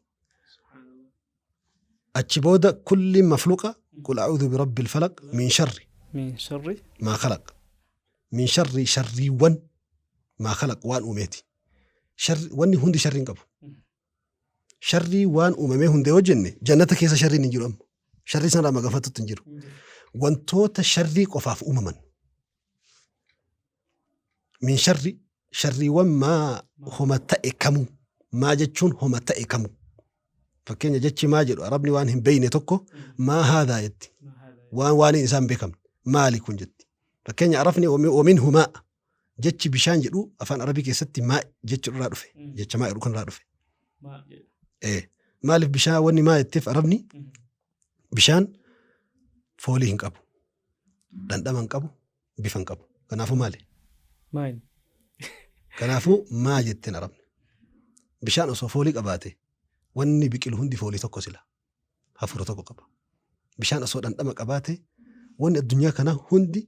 Achi booda kulli mafluuqa qul a'uudhu birabbil falaq min sharri min sharri maa khalaq min sharri sharriiwwan maa khalaq waan uumeeti. Sharri wanni hundi sharri hin qabu. Sharrii waan uumamee hundee hojjenne jannata keessa sharriin hin jiru amma. Sharrii sanarraa maganfatutti hin jiru. Wantoota sharrii qofaaf uumaman. Min sharri sharriiwwan maa homa ta'e kamuu maa jechuun homa ta'e kamuu. Fakkeenya jechi maa jedhu arabni waan hin beeyne tokko maa haadhaa jetti. Waan waan isaan beekamne maali kun jetti. Fakkeenya arabni waminhu maa jechi bishaan jedhu afaan arabii keessatti maa jechi irraa dhufe jecha maa jedhu kan irraa dhufe. Maaliif bishaan wanni maa jetteef arabni bishaan foolii hin qabu, dhandhama hin qabu, bifa hin qabu. Kanaafuu maali? Maali? Kanaafuu maa jetteen arabni? Bishaan osoo foolii qabaate wanni biqilu hundi foolii tokko sila hafuura tokko qaba. Bishaan osoo dhandhama qabaate wanni addunyaa kanaa hundi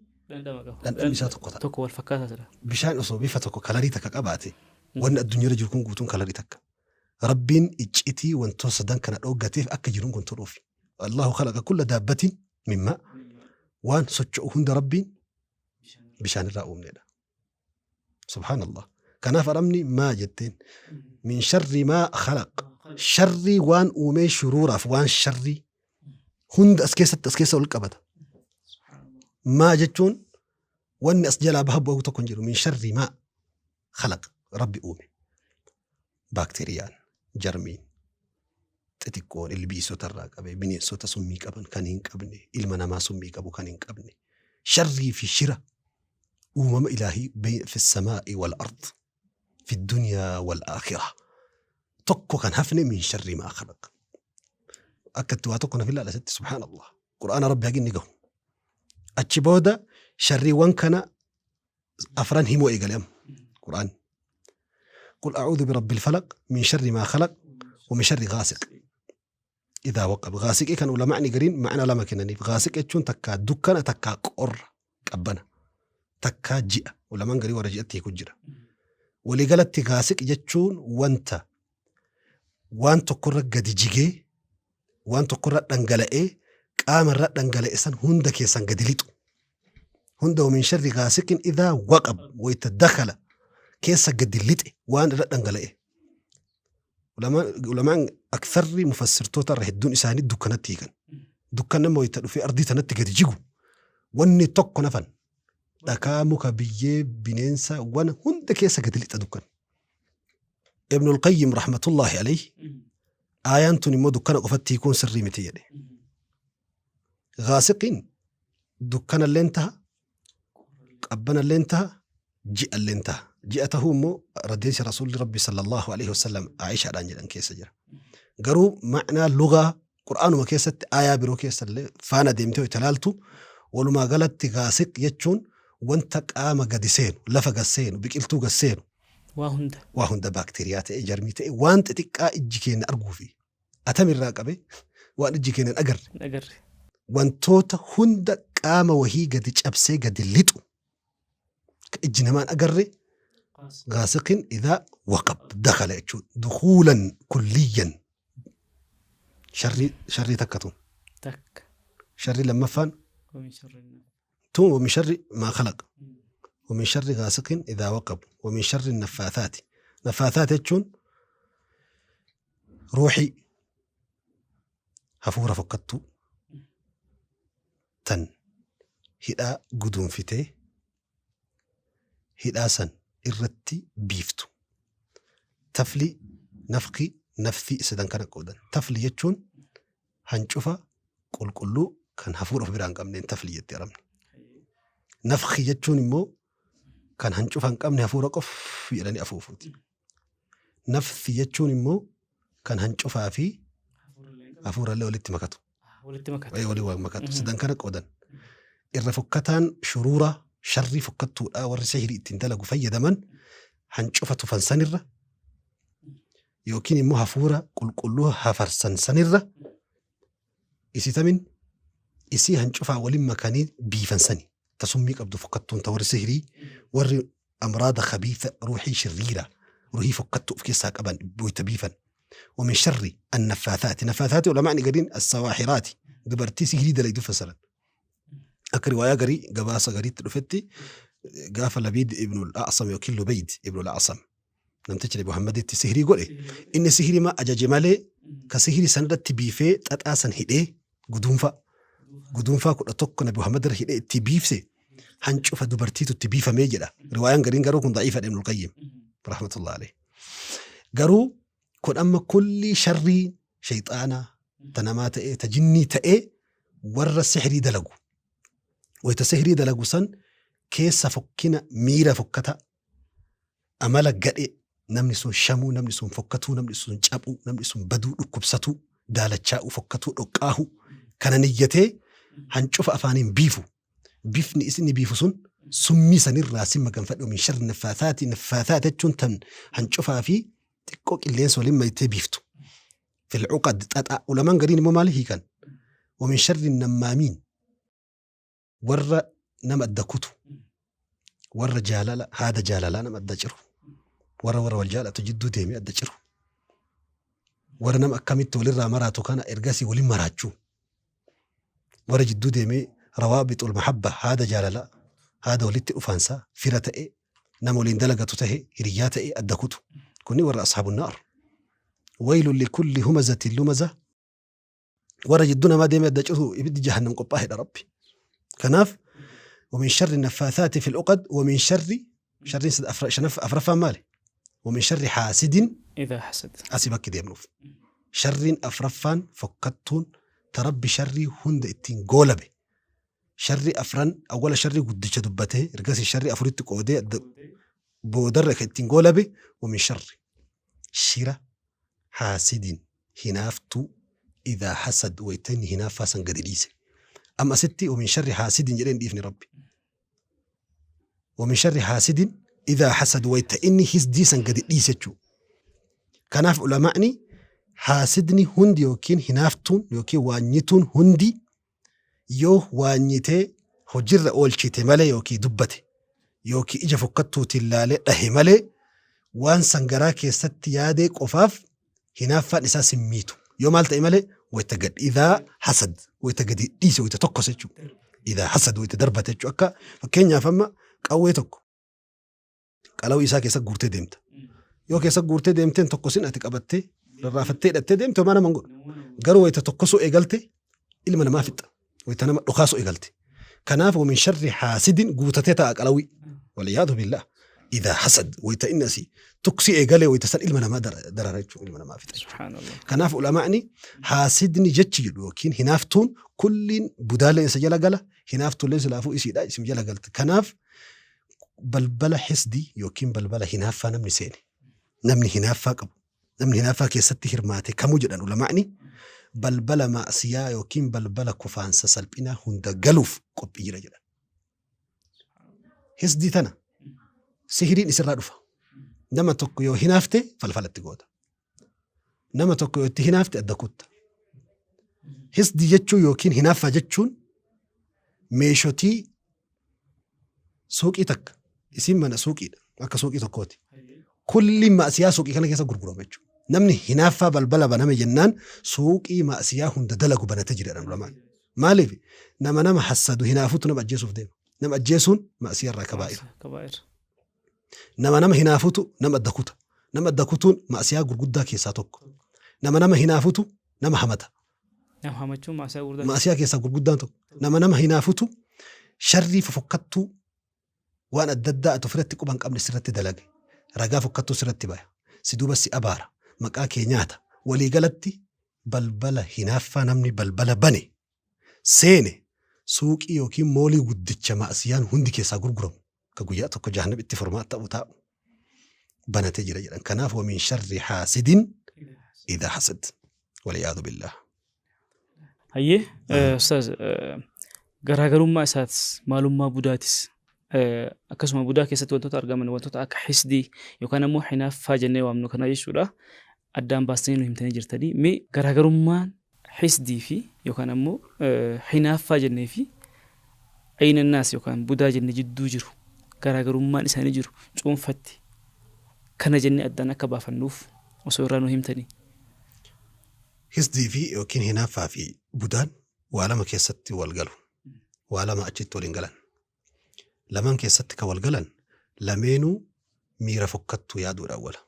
dhandhamni isaa tokko ta'a. Tokko wal fakkaataa jira. Bishaan osoo bifa tokko kalarii takka qabaate wanni addunyaarra jiru kun guutuun kalarii takka. Rabbiin iccitii wantoota sadan kana dhooggateef akka jiruun kun toluufi. Allahu khalaqa kulla daabbatin mimmaa waan socho'u hunda rabbiin bishaan irraa uumnedha. Subhaanallah. Kanaaf arabni maa jetteen min sharri maa khalaq sharrii waan uumee shuruuraaf waan sharrii hunda as keessatti as keessa ol qabata. Maa jechuun Wanni as jalaa baha bu'u tokko hin jiru. Min sharri maa khalaq rabbi uume. Baakteeriyaan, jarmiin, xixiqqoon ilbiisota irraa qabee bineensota summii qaban kan hin qabne, ilma namaa summii qabu kan hin qabne, sharrii fi shira uumama ilaahii fi samaa'i wal ard fi dunyaa wal aakhira tokko kan hafne min sharri maa khalaq. Akka itti waa tokko naf ilaala asitti subhaanallah. Qur'aana rabbi hagi inni gahu. Achi booda sharriiwwan kana afran himuu eegale amma Qur'aan. قل أعوذ برب الفلق من شر ما خلق ومن شر غاسق إذا وقب. غاسق كان ولا معني قرين معنى لما كنني غاسق يتشون تكا دكنا تكا قر قبنا تكا جئ ولا من قري ورجئت يكجرا ولي قالت غاسق يتشون وانت وانت قر قد جيجي وانت قر دنگلئه قام الر دنگلئه سن هند كيسن قدليتو هند ومن شر غاسق إذا وقب ويتدخل keessa gadi lixe waan irra dhangala'e. Ulamaan aktharri mufassirtoota irra hedduun isaanii dukkanatti hiikan. Dukkan nama wayita dhufee ardii tanatti gadi jigu wanni tokko nafan dhakaa muka biyyee bineensa waan hunda keessa gadi lixa dukkan. Ibnul Qayyim rahmatullahi alayhi aayaan tun immoo dukkana qofatti hiikuun sirrii miti jedhe. Gaasiqiin dukkanalleen taha, qabbanalleen taha, ji'alleen taha. Ji'a tahuu immoo raddeessi rasuulli rabbi sallallahu alaihi wasallam Aishaadhaan jedhan keessa jira. Garuu ma'naa lugaa qur'aanuma keessatti aayaa biroo keessallee faana deemtee yoo ilaaltu walumaa galatti gaasiq jechuun wanta qaama gadi seenu, lafa gad seenu, biqiltuu gad seenu. Waa hunda. Waa hunda baakteeriyaa ta'e, jarmii ta'e, waan xixiqqaa ijji keenya arguu fi atamirraa qabe waan ijji keenya hin agarre. Hin agarre. Wantoota hunda qaama wahii gadi cabsee gadi lixu ijji namaan agarre غاسق إذا وقب دخل دخولا كليا. شر تكتون تك شر لما فان ومن شر توم ومن شر ما خلق ومن شر غاسق إذا وقب ومن شر النفاثات. نفاثات تشون روحي هفورة فقدتو تن هدا قدوم فيتي هدا سن irratti biiftu. Tafli nafqi nafti sadan kana qoodan. Tafli jechuun hancufa qulqulluu kan hafuura of biraa hin qabneen tafli jetti arabni. Nafqi jechuun immoo kan hancufa hin qabne hafuura qof jedhanii afuufuuti. Nafti jechuun immoo kan hancufaa fi hafuurallee walitti makatu. Walitti makatu. Walii makatu. Sadan kana qoodan. Irra fokkataan shuruura sharrii fokkattuudha warri sihirii ittiin dalagu fayyadaman hancufa tufan sanirra yookiin immoo hafuura qulqulluu hafarsan sanirra isitamin isii hancufaa waliin makanii biifan sani tasummii qabdu fokkattuun ta warri sihirii warri amraada khabiitha ruuxii shirriira ruuxii fokkattuu of keessaa qaban boyta biifan. ومن شر النفاثات. نفاثات علماء قالين السواحرات dubartii sihirii dalaydu fasaran. Akka riwaayaa garii gabaasa gariitti dhufetti gaafa Labiid ibn al-A'sam yookiin Lubayd ibn al-A'sam namtichi Nabi Muhammaditti sihirii godhe inni sihirii ma ajaje malee ka sihirii sanarratti biifee xaxaa san hidhee guduunfaa 11 Nabi Muhammad irra hidhee itti biifse hancufa dubartiitu itti biifamee jedha. Riwaayaan gariin garuu kun da'iifa Ibn al-Qayyim rahmatullahi alayhi. Garuu kun amma kulli sharrii shayxaanaa ta namaa ta'ee ta jinnii ta'ee warra sihirii dalagu. Wayita sihirii dalagu san keessa fokkina miira fokkata amala gadhe namni sun shamuu, namni sun fokkatuu, namni sun cabuu, namni sun baduu, dhukkubsatuu, daalachaa'uu, fokkatuu, dhoqqaahu kana niyyatee hancufa afaaniin biifu. Bifni isin biifu sun summii sanirraa si maganfadhu. Min sharri naffaathaati. Naffaathaat jechuun tan hancufaa fi xiqqoo qilleensa waliin maytee biiftu. Fil cuqad xaxaa. Ulamaan gariin immoo maal hiikan? Wa min sharri nammaamiin warra nama adda kutu, warra jaalala haada jaalalaa nama adda ciru, warra wal jaalatu jidduu deemee adda ciru, warra nama akkamitti walirraa maraatu kana ergasii waliin maraachuu, warra jidduu deemee rawaabitul mahabba haada jaalalaa haada walitti dhufaansaa fira ta'e nama waliin dalagatu ta'e hiriyyaa ta'e adda kutu. Kuni warra ashaabun naar. Waylun likulli humazatin lumaza warra jidduu namaa deemee adda ciru ibiddi jahannam qophaa'edha rabbi. Kanaaf ومن شر النفاثات في العقد ومن شر شر شنف أفرفان مالي ومن شر حاسد إذا حسد. أسيبك كده يمنوف. شر أفرفان فكتون تربي شري هند التين قولبي. شر أفران أول شر قدش دبته رجس شر أفريت قودي بودرك التين قولبي ومن شر شرة حاسد هنافتو إذا حسد ويتني هنافا سنقدليسه. أما ستي ومن شر حاسد جرين ديفني ربي. ومن شر حاسد إذا حسد ويتإني هس دي سنقدليسه. كناف علماءني حاسدني هندي يوكين هنافتون يوكين وانيتون هندي يو وانيته هجر أول شيء ملي يوكي دبته يوكي إجا فكتو تلالي أهي ملي وان سنجراك ست يادي قفاف هنافا نساس ميتو يوم مالت إمالي ويتجد إذا حسد ويتجد إيش ويتتقص إذا حسد ويتدربت أكا فكينيا فما قويتك قالوا إيساك إيساك قرتي ديمت يوكي إيساك قرتي ديمتين تقصين أتك أبتي لرافتي أتي ديمت وما أنا منقول قالوا ويتتقصوا إيقالتي إلا ما أنا ما فت ويتنام رخاصوا إيقالتي كناف ومن شر حاسد قوتتي أقلوي والعياذ بالله إذا حسد ويتأنسي تقصي إيقالي ويتسأل إلا ما أنا ما دررت إلا ما أنا ما فت. سبحان الله. كناف علماءني حاسدني جتشي وكين هنافتون كل بدالة سجل قاله هنافتون ليس لافو إسي لا اسم جل قالت كناف بلبلة حسدي يوكين بلبلة هنافا نمني سيني نمني هنافا قبو نمني هنافا كيستي هرماتي كموجد أن علماءني بلبلة مأسيا يوكين بلبلة كفانسا سلبنا هند قلوف قب إيرا جدا حسدي تنا سهرين إسر رادفا نما تقيو هنافتي فلفلت تقوتا نما تقيو هنافتي أدكوتا حسدي جتشو يوكين هنافا جتشون ميشوتي سوقي تك اسم من سوقي akka suuqii tokkooti. Kulli maasiyaa suuqii kana keessa gurgurama jechuudha. Namni hinaaffaa balbala baname jennaan suuqii maasiyaa hunda dalagu banatee jira ulamaan. Maaliif nama hassadu hinaafutu nama ajjeesuuf deema. Nama ajjeesuun maasiyaa irraa kabaa'ira. Nama hinaafutu nama adda kuta. Nama adda kutuun maasiyaa gurguddaa keessaa tokko. Nama hinaafutu nama hamata. Nama hamachuun maasiyaa gurguddaa. Maasiyaa keessaa gurguddaan tokko. Nama hinaafutu sharrii fofokkattuu waan adda addaa ati ofirratti quban qabne sirratti dalage ragaa fokkattuu sirratti baya si duuba si abaara maqaa kee nyaata waliigalatti balbala hinaaffaa namni balbala bane seene suuqii yookiin moolii guddicha maasiyaan hundi keessaa gurguramu ka guyyaa tokko jahannam itti furmaata ta'u taa'u banatee jira jedhan. Kanaaf ومن شر حاسد إذا حسد والعياذ بالله. Hayyee ustaaz garaagarummaa isaatis maalummaa budaatis akkasuma budaa keessatti wantoota argaman wantoota akka hisdii yookaan ammoo hinaaffaa jennee waamnu kana jechuudha. Addaan baastanii nu himtanii jirtanii. Mee garaagarummaan hisdii fi yookaan ammoo hinaaffaa jennee fi aynannaas yookaan budaa jennee jidduu jiru garaagarummaan isaanii jiru cuunfatti kana jennee addaan akka baafannuuf osoo irraa nu himtanii. Hisdii fi yookiin hinaaffaa fi budaan waa lama keessatti wal galu. Waa lama achitti waliin galan. Lamaan keessatti kan wal galan lameenuu miira fokkattuu yaaduudha awwala.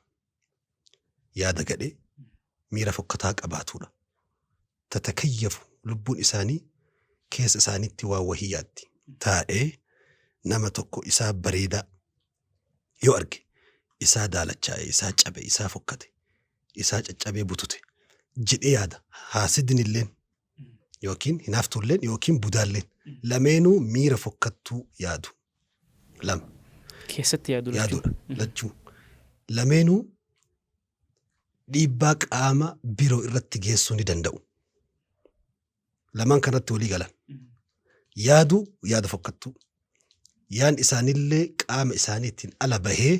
Yaada gadhee miira fokkataa qabaatuudha. Tatakayyafu lubbuun isaanii keessa isaaniitti waa wahii yaaddi. Taa'ee nama tokko isaa bareedaa yoo arge isaa daalachaa'e, isaa cabe, isaa fokkate, isaa caccabee butute jedhee yaada. Haasidni illeen yookiin hinaaftuulleen yookiin budaalleen lameenuu miira fokkattuu yaadu. Lama. Keessatti yaaduudha. Lachuu. Lameenuu dhiibbaa qaama biroo irratti geessuu ni danda'u. Lamaan kanatti walii galan. Yaaduu yaada fokkattuu. Yaan isaanillee qaama isaaniitiin ala bahee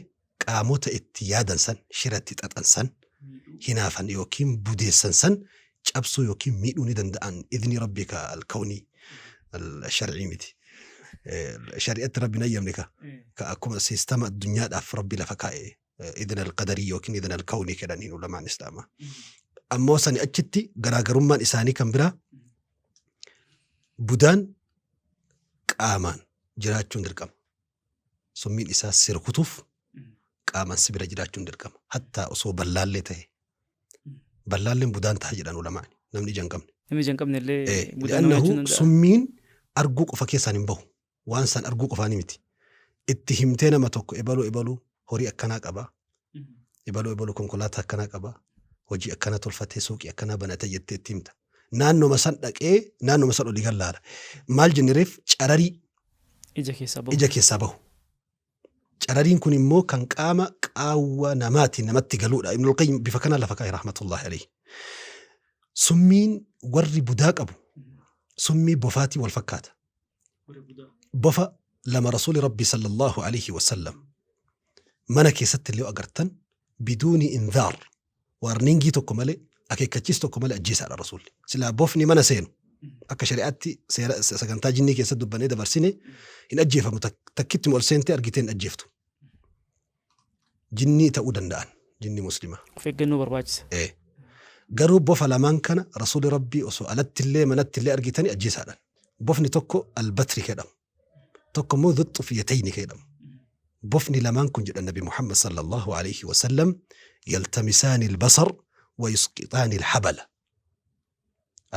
qaamota itti yaadan san, shiratti xaxan san, hinaafan yookiin budeessan san cabsuu yookiin miidhuu ni danda'an. Idni rabbika alkawnii sharcii miti. Shari'atti rabbi nayyamne ka akkuma siistama addunyaadhaaf rabbi lafa kaa'e idna alqadarii yookiin idna alkawnii jedhaniin ulamaan islaamaa. Ammoo sani achitti garaagarummaan isaanii kan biraa budaan qaamaan jiraachuun dirqama. Summiin isaa sirkutuuf qaamaan si bira jiraachuun dirqama. Hattaa osoo ballaallee ta'e. Ballaalleen budaan ta'a jedhan ulamaan namni ija hin qabne. Namni ija hin qabne illee budaan jiraachuu danda'a. Summiin arguu qofa keessaan hin bahu. Waan san arguu qofaanii miti. Itti himtee nama tokko ebaluu ebaluu horii akkanaa qaba. Ebaluu ebaluu konkolaataa akkanaa qaba. Hojii akkana tolfatee suuqii akkanaa banatee jettee itti himta. Naannoma san dhaqee naannoma san olii gallaala. Maal jennereef cararii Ija keessaa bahu. Ija keessaa bahu. Carariin kun immoo kan qaama qaawwa namaatiin namatti galuudha. Ibnul Qayyim bifa kanaan lafa kaa'e rahmatullahi alayhi. Summiin warri budaa qabu summii bofaatii wal fakkaata. Bofa lama Rasuuli Rabbi sallallahu alayhi wa sallam mana keessatti illee agartan biduuni inzaar waarningii tokko malee akeekkachiis tokko malee ajjeesaadha Rasuulli. Silaa bofni mana seenu akka shari'aatti seera sagantaa jinnii keessatti dubbannee dabarsine hin ajjeefamu takkitti ol seentee argitee hin ajjeeftu. Jinnii ta'uu danda'an jinni muslimaa. Of eeggannoo barbaachisa. Garuu bofa lamaan kana Rasuulli Rabbii osoo alattillee manattillee argitanii ajjeesaadhaan. Bofni tokko albatri jedhamu. Tokko immoo dhuxxufiyatayni jedhamu. Bofni lamaan kun jedhan Nabi Muhammad sallallahu alayhi wa sallam yaltamisaani albasar wa yusqixaani alhabala.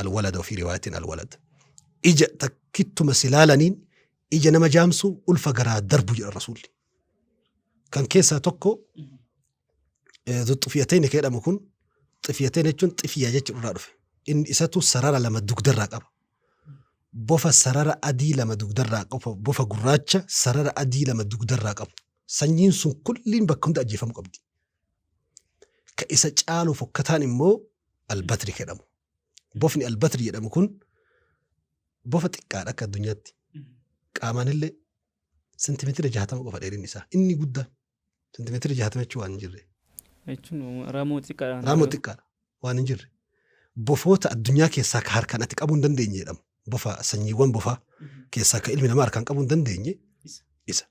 Alwalada wa fi riwaayatin alwalad. Ija takkittuma silaalaniin ija nama jaamsu ulfa garaa darbu jedhan Rasuulli. Kan keessaa tokko dhuxxufiyatayni jedhamu kun xifiyatayni jechuun xifiyaa jechuun irraa dhufe. Inni isatu sarara lama dugdarraa qaba. Bofa sarara adii lama dugdarraa qabu, bofa gurraacha sarara adii lama dugdarraa qabu. Sanyiin sun kulliin bakka hunda ajjeefamuu qabdi. Ka isa caalu fokkataan immoo albatri jedhamu. Bofni albatri jedhamu kun bofa xiqqaadha akka addunyaatti. Qaamaan illee sentimeetira 60 qofa dheerinni isaa. Inni guddaan sentimeetira 60 jechuun waan hin jirre. Jechuun raammoo xiqqaadha. Raammoo xiqqaadha waan hin jirre. Bofoota addunyaa keessaa ka harkaan ati qabuu hin dandeenye jedhamu. Bofa sanyiiwwan bofaa keessaa ka ilmi namaa harkaan qabuu hin dandeenye isa.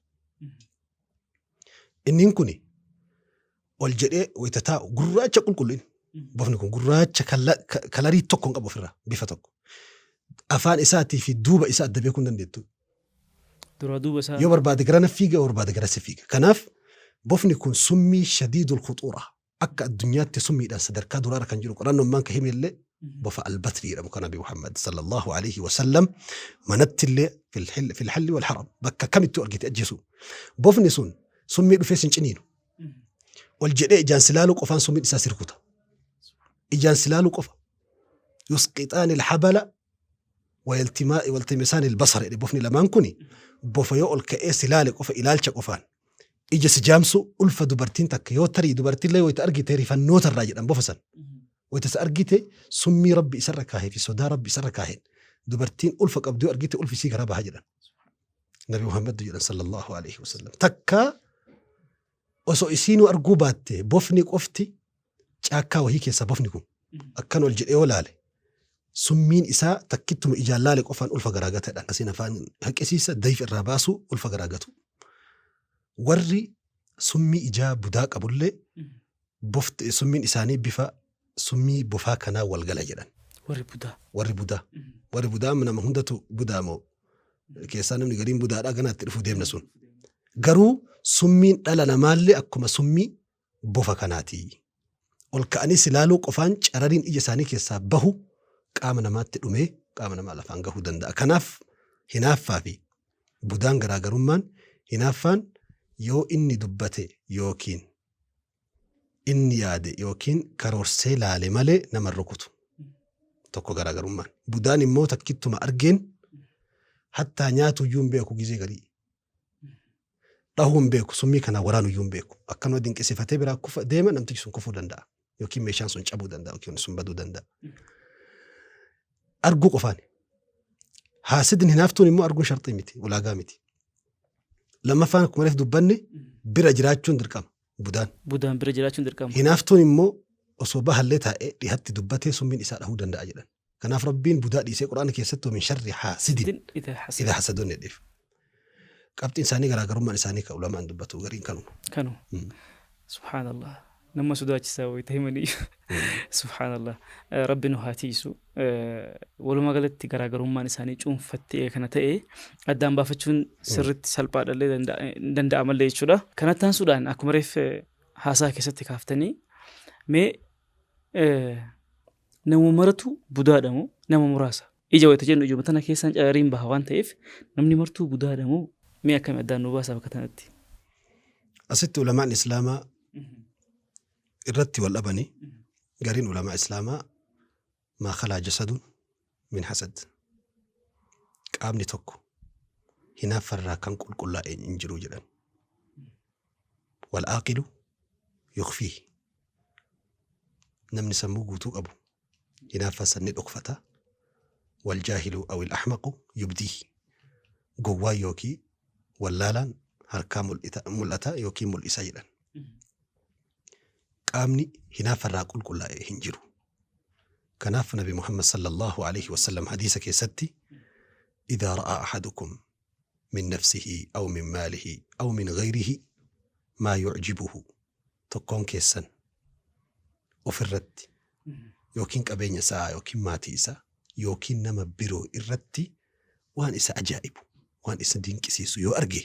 Inniin kuni ol jedhee wayita taa'u gurraacha qulqulluun. Bofni kun gurraacha kalarii tokko hin qabu ofirraa bifa tokko. Afaan isaatii fi duuba isaa adda beekuu hin dandeettu. Duraa duuba isaa. Yoo barbaade gara na fiiga yoo barbaade gara si fiiga. Kanaaf bofni kun summii shadiidul khuxuura akka addunyaatti summiidhaan sadarkaa duraarra kan jiru qorannoon maan ka hime illee bofa albatri jedhamu kan Nabi Muhammad sallallahu alayhi wa sallam manatti illee fil halli wal haram bakka kamittuu argite ajjeesu. Bofni sun summii dhufee sin ciniinu. Ol jedhee ijaan silaaluu qofaan summiin isaa sirkuta. Ijaan silaaluu qofa. Yusqixaani alhabala waltimisaani albasara jedhe bofni lamaan kuni bofa yoo ol ka'ee silaale qofa ilaalcha qofaan. Ija si jaamsu ulfa dubartiin takka yoo tarii dubartiillee wayita argite rifannoota irraa jedhan bofa san. Wayita isa argite summii rabbi isarra kaahee fi sodaa rabbi isarra kaaheen dubartiin ulfa qabdu yoo argite ulfi isii garaa baha jedhan. Nabi Muhammad jedhan sallallahu alayhi wasallam. Takka osoo isiinuu arguu baatte bofni qofti caakkaa wahii keessa bofni kun akkan ol jedhee yoo laale summiin isaa takkittuma ijaan laale qofaan ulfa garaa gata jedhan. Asiin afaan haqqisiisa dayif irraa baasu ulfa garaa gatu. Warri summii ijaa budaa qabullee bofti summiin isaanii bifa summii bofaa kanaa wal gala jedhan. Warri budaa. Warri budaa. Warri budaa nama hundatu budaa moo keessaa namni gariin budaadhaa ganaatti dhufuu deemna sun. Garuu summiin dhala namaallee akkuma summii bofa kanaati. Ol ka'anii silaaluu qofaan carariin ija isaanii keessaa bahu qaama namaatti dhumee qaama namaa lafaan gahuu danda'a. Kanaaf hinaaffaa fi budaan garaagarummaan hinaaffaan yoo inni dubbate yookiin inni yaade yookiin karoorsee laale malee nama rukutu. Tokko garaagarummaan. Budaan immoo takkittuma argeen hattaa nyaatu iyyuu hin beeku gizee garii. Dhahuu hin beeku summii kanaa waraanu iyyuu hin beeku. Akkanuma dinqisiifatee biraa kufa deema namtichi sun kufuu danda'a. Yookiin meeshaan sun cabuu danda'a yookiin sun baduu danda'a. Arguu qofaani. Haasidni hinaaftuun immoo arguun sharxii miti ulaagaa miti. Lammaffaan akkuma reef dubbanne bira jiraachuun dirqama budaan. Budaan bira jiraachuun dirqama. Hinaaftuun immoo osoo bahallee taa'ee dhihatti dubbatee summiin isaa dhahuu danda'a jedhan. Kanaaf Rabbiin budaa dhiisee Quraana keessatti min sharri haasidin idha hasadoon jedheef. Qabxiin isaanii garaagarummaan isaanii kan ulamaan dubbatu gariin kanuma. Kanuma. Subhaanallah. Nama sodaachisaa wayita himanii. Subhaanallah. Rabbi nu haa tiisu. Walumaa galatti garaagarummaan isaanii cuunfattee kana ta'e addaan baafachuun sirriitti salphaadhallee danda'amallee jechuudha. Kanatti aansuudhaan akkuma reef haasaa keessatti kaaftanii mee nama maratu budaadha moo nama muraasa? Ija wayita jennu ijuma tana keessaan carariin baha waan ta'eef namni martuu budaadha moo mee akkami addaan nu baasa bakka tanatti? Asitti ulamaan islaamaa irratti wal dhabanii gariin ulamaa islaamaa maa khalaa jasadun min hasad qaamni tokko hinaaffarraa kan qulqullaa'e hin jiru jedhan. Wal aaqilu yukfii namni sammuu guutuu qabu hinaaffaa san ni dhokfata. Wal jaahilu aw il ahmaqu yubdii gowwaa yookiin wallaalaan harkaa mul'ata yookiin mul'isa jedhan. Qaamni hinaaffarraa qulqullaa'e hin jiru. Kanaaf Nabi Muhammad sallallahu alaihi wasallam hadiisa keessatti idhaa ra'aa ahadukum min nafsihi aw min maalihi aw min ghayrihi maa yu'jibuhu tokkoon keessan ofirratti yookiin qabeenya isaa yookiin maatii isaa yookiin nama biroo irratti waan isa ajaa'ibu waan isa dinqisiisu yoo arge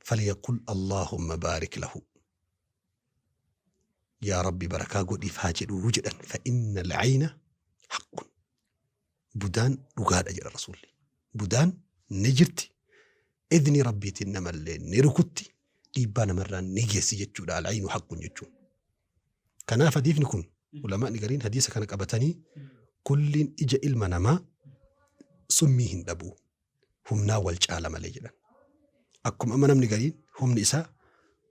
falyaqul allaahumma baarik lahu yaa rabbi barakaa godhiif haa jedhuu jedhan fa inna alcayna haqqun budaan dhugaadha jedha rasuulli budaan ni jirti idni rabbiitiin namallee ni rukutti dhiibbaa namarraa ni geessi jechuudha alcaynu haqqun jechuun kanaaf hadiifni kun ulamaani gariin hadiisa kana qabatanii kulliin ija ilma namaa summii hin dhabu humnaa wal caala malee jedhan akkuma amma namni gariin humni isaa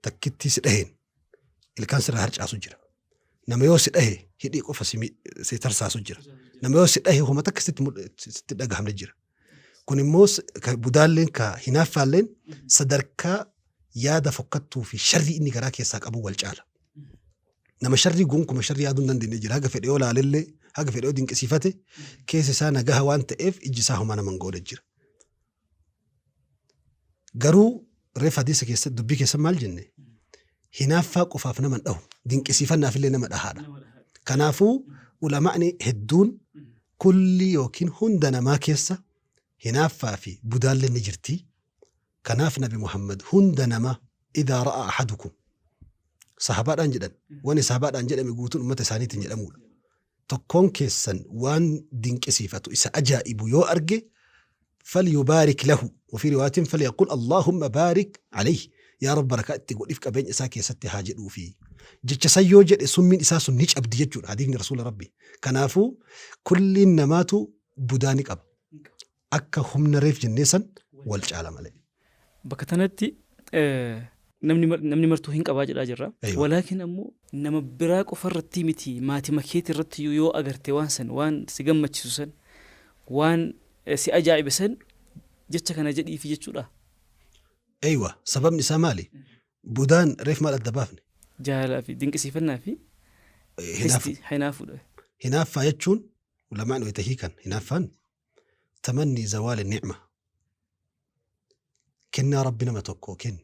takkittii si dhaheen ilkaan sirraa harcaasu jira nama yoo si dhahe hidhii qofa si tarsaasu jira nama yoo si dhahe homa takka sitti dhagahamne jira kun immoo budaalleen ka hinaaffaalleen sadarkaa yaada fokkattuu fi sharrii inni garaa keessaa qabu wal caala nama sharrii gonkuma sharrii yaaduu hin dandeenye jira haga fedhe yoo laalellee haga fedhe yoo dinqisiifate keessa isaa nagaha waan ta'eef ijji isaa homaa nama hin goone jira. Garuu reef hadiisa keessatti dubbii keessa maal jenne hinaaffaa qofaaf nama hin dhahu dinqisiifannaaf illee nama dhahaadha. Kanaafuu ulamaani hedduun kulli yookiin hunda namaa keessa hinaaffaa fi budaallee ni jirti. Kanaaf Nabi Muhammad hunda nama idaa ra'a ahadukum sahabaadhaan jedhan wani sahabaadhaan jedhame guutuun ummata isaaniitiin jedhamudha. Tokkoon keessan waan dinqisiifatu isa ajaa'ibu yoo arge falyubaarik lahu وفي رواية فليقل اللهم بارك عليه يا رب بركة itti godhiif qabeenya isaa keessatti haa jedhuu fi jecha san yoo jedhe summiin isaa sun ni cabdi jechuudha hadiifni rasuula rabbi. Kanaafuu kulliin namaatu budaa ni qaba akka humna reef jennee san wal caala malee. Bakka tanatti namni martuu hin qabaa jedhaa jirra. Walaakin ammoo nama biraa qofa irratti miti maatii makeetii irratti yoo agarte waan san waan si gammachiisu san waan si ajaa'ibe san jecha kana jedhiifi jechuudha. Eywa sababni isaa maali? Budaan reef maal adda baafne? Jaalalaa fi dinqisiifannaa fi hinaafuudha. Hinaaffaa jechuun ulamaan wayita hiikan hinaaffaan tamanni zawaali nicma kennaa rabbi nama tokkoo kenne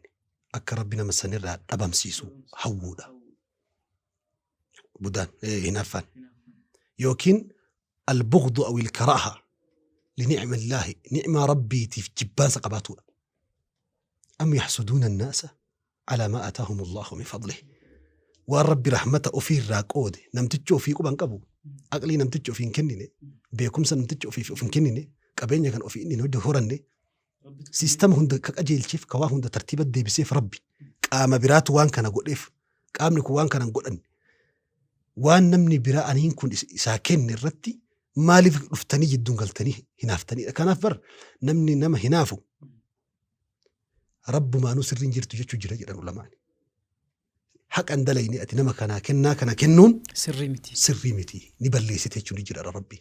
akka rabbi nama sanirraa dhabamsiisu hawwuudha. Budaan hinaaffaan yookiin albughdu aw ilkaraaha linicma illaahi nicmaa rabbiitiif jibbaansa qabaatuudha. Am yaxsuduuna annaasa alaa maa aataahum allahu min fadlih waan rabbi rahmata ofiirraa qoode namtichi ofii quban qabu aqlii namtichi ofii hin kennine beekumsa namtichi ofiif of hin kennine qabeenya kan ofii inni hin horanne siistama hunda ka qajeelcheef ka waa hunda tartiiba deebiseef rabbi qaama biraatu waan kana godheef qaamni kun waan kana hin godhanne waan namni biraa aniin kun isaa kenne irratti maaliif dhuftanii jidduun galtanii hinaaftaniidha. Kanaaf bar namni nama hinaafu rabbumaanuu sirriin jirtu jechuu jira jedhan ulamaan. Haqan dalayni ati nama kanaa kennaa kana kennuun sirrii miti. Sirrii miti ni balleessite jechuun ni jira rabbi.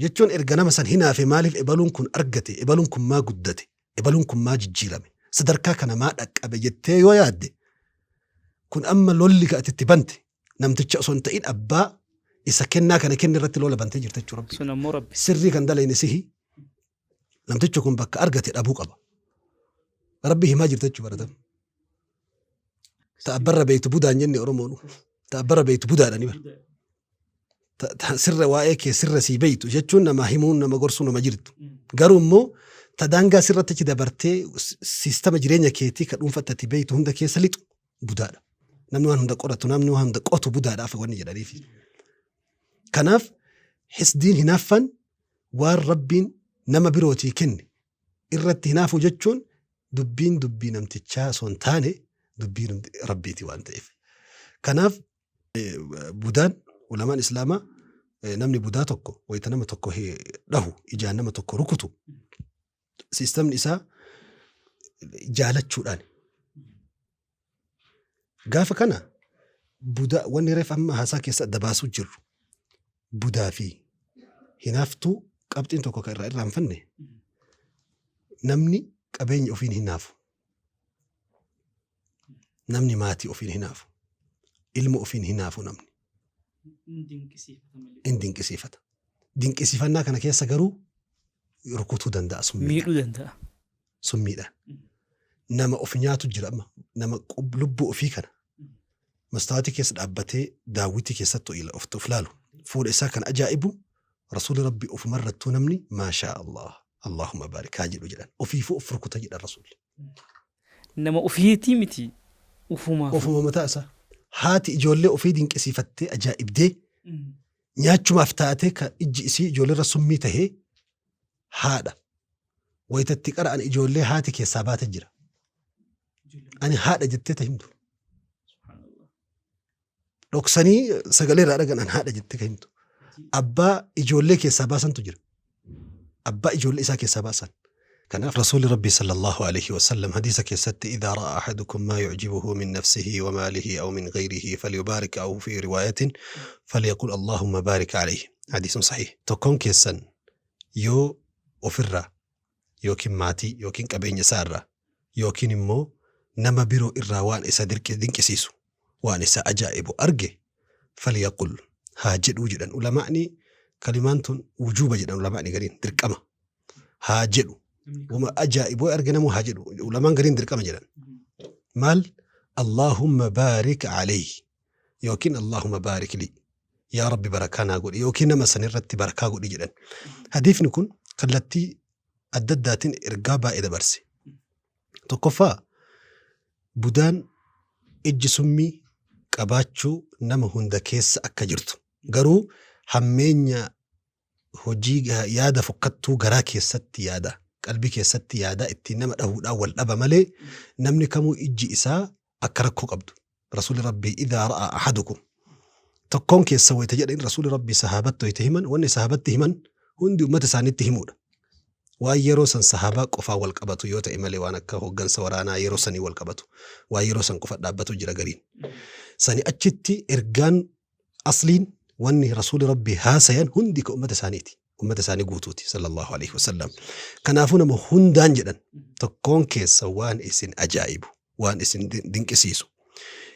Jechuun erga nama san hinaafe maaliif ebaluun kun argate ebaluun kun maa guddate ebaluun kun maa jijjiirame sadarkaa kana maa dhaqqabe jettee yoo yaadde kun amma lolli ka ati itti bante namticha osoo hin ta'in abbaa isa kennaa kana kenne irratti lola bantee jirta jechuudha rabbi. Sun ammoo rabbi. Sirrii kan dalayne sihi namtichi kun bakka argate dhabuu qaba. Rabbi himaa jirta jechuudha baratam. Ta'abbarra beektu budaan jenne Oromoonu. Ta'abbarra beektu budaadha ni bara. Sirra waa'ee kee sirra sii beektu jechuun nama himuun nama gorsuu nama jirtu. Garuu immoo ta daangaa sirratti achi dabartee siistama jireenya keetii ka dhuunfatte ati beektu hunda keessa lixu budaadha. Namni waan hunda qoratu namni waan hunda qotu budaadhaaf wanni jedhaniif. Kanaaf Hisdiin hinaaffaan waan Rabbiin nama birootii kenne irratti hinaafuu jechuun dubbiin dubbii namtichaa osoo hin taane dubbii Rabbiiti waan ta'eef. Kanaaf budaan ulamaan Islaamaa namni budaa tokko wayita nama tokko dhahu, ijaan nama tokko rukutu, siistamni isaa jaalachuudhaan. Gaafa kana budaa wanni reef amma haasaa keessa adda baasuu jirru budaa fi hinaaftuu qabxiin tokko kan irraa irraanfanne, namni qabeenya ofiin hinaafu. Namni maatii ofiin hinaafu. Ilma ofiin hinaafu namni. In dinqisiifata. Dinqisiifannaa kana keessa garuu rukutuu danda'a summiidhaan. Miidhuu danda'a. Summiidhaan. Nama of nyaatu jira amma. Nama lubbuu ofii kana mastaawatii keessa dhaabbatee daawwitii keessatti of laalu. Fuula isaa kan ajaa'ibu Rasuulli Rabbi ofumarrattuu namni maashaa Allah Allahumma baarik haa jedhu jedhan. Ofiifuu of rukuta jedhan Rasuulli. Nama ofiitii miti ufumaaf. Ofuma mataa isaa. Haati ijoollee ofii dinqisiifattee ajaa'ibdee nyaachumaaf taatee kan ijji isii ijoolleerra summii tahee haadha. Wayitatti qara'an ijoollee haati keessaa baate jira. Ani haadha jettee ta himtu. Dhoksanii sagalee irraa dhagan an haadha jettee ka himtu. Abbaa ijoollee keessaa baasantu jira. Abbaa ijoollee isaa keessaa baasan. Kanaaf Rasuulli Rabbii sallallahu alaihi wasallam hadiisa keessatti idhaa ra'a ahadukum maa yu'jibuhu min nafsihi wa maalihi aw min ghayrihi falyubaarik aw fi riwaayatin falyaqul Allahumma baarik alayhi. Hadiisun sahih. Tokkoon keessan yoo ofirraa yookiin maatii yookiin qabeenya isaa irraa yookiin immoo nama biroo irraa waan isa dinqisiisu waan isa ajaa'ibu arge falyaqul haa jedhuu jedhan ulamaa'ni. Kalimaan tun wujuuba jedhan ulamaa'ni gariin, dirqama haa jedhu. Wama ajaa'ibu arge namuu haa jedhu, ulamaan gariin dirqama jedhan. Maal? Allahumma baarik alayhi yookiin Allahumma baarik li, yaa Rabbi barakaa naa godhi yookiin nama san irratti barakaa godhi jedhan. Hadiifni kun kallattii adda addaatiin ergaa baay'ee dabarse. Tokkoffaa, budaan ijji summii qabaachuu nama hunda keessa akka jirtu, garuu hammeenya hojii yaada fokkattuu garaa keessatti, yaada qalbii keessatti, yaada ittiin nama dhahuudhaan wal dhaba malee namni kamuu ijji isaa akka rakkoo qabdu. Rasuulli Rabbii idhaa ra'a ahadukum, tokkoon keessa wayita jedhan, Rasuulli Rabbii sahaabatti wayita himan, wanni sahaabatti himan hundi ummata isaaniitti himuudha. Waan yeroo san sahaabaa qofaa wal qabatu yoo ta'e malee, waan akka hooggansa waraanaa yeroo sanii wal qabatu, waan yeroo san qofa dhaabbatu jira gariin. Sani achitti ergaan asliin wanni Rasuulli Rabbii haasayan hundi ka ummata isaaniiti. Ummata isaanii guutuuti sallallahu alaihi wasallam. Kanaafuu nama hundaan jedhan, tokkoon keessa waan isin ajaa'ibu, waan isin dinqisiisu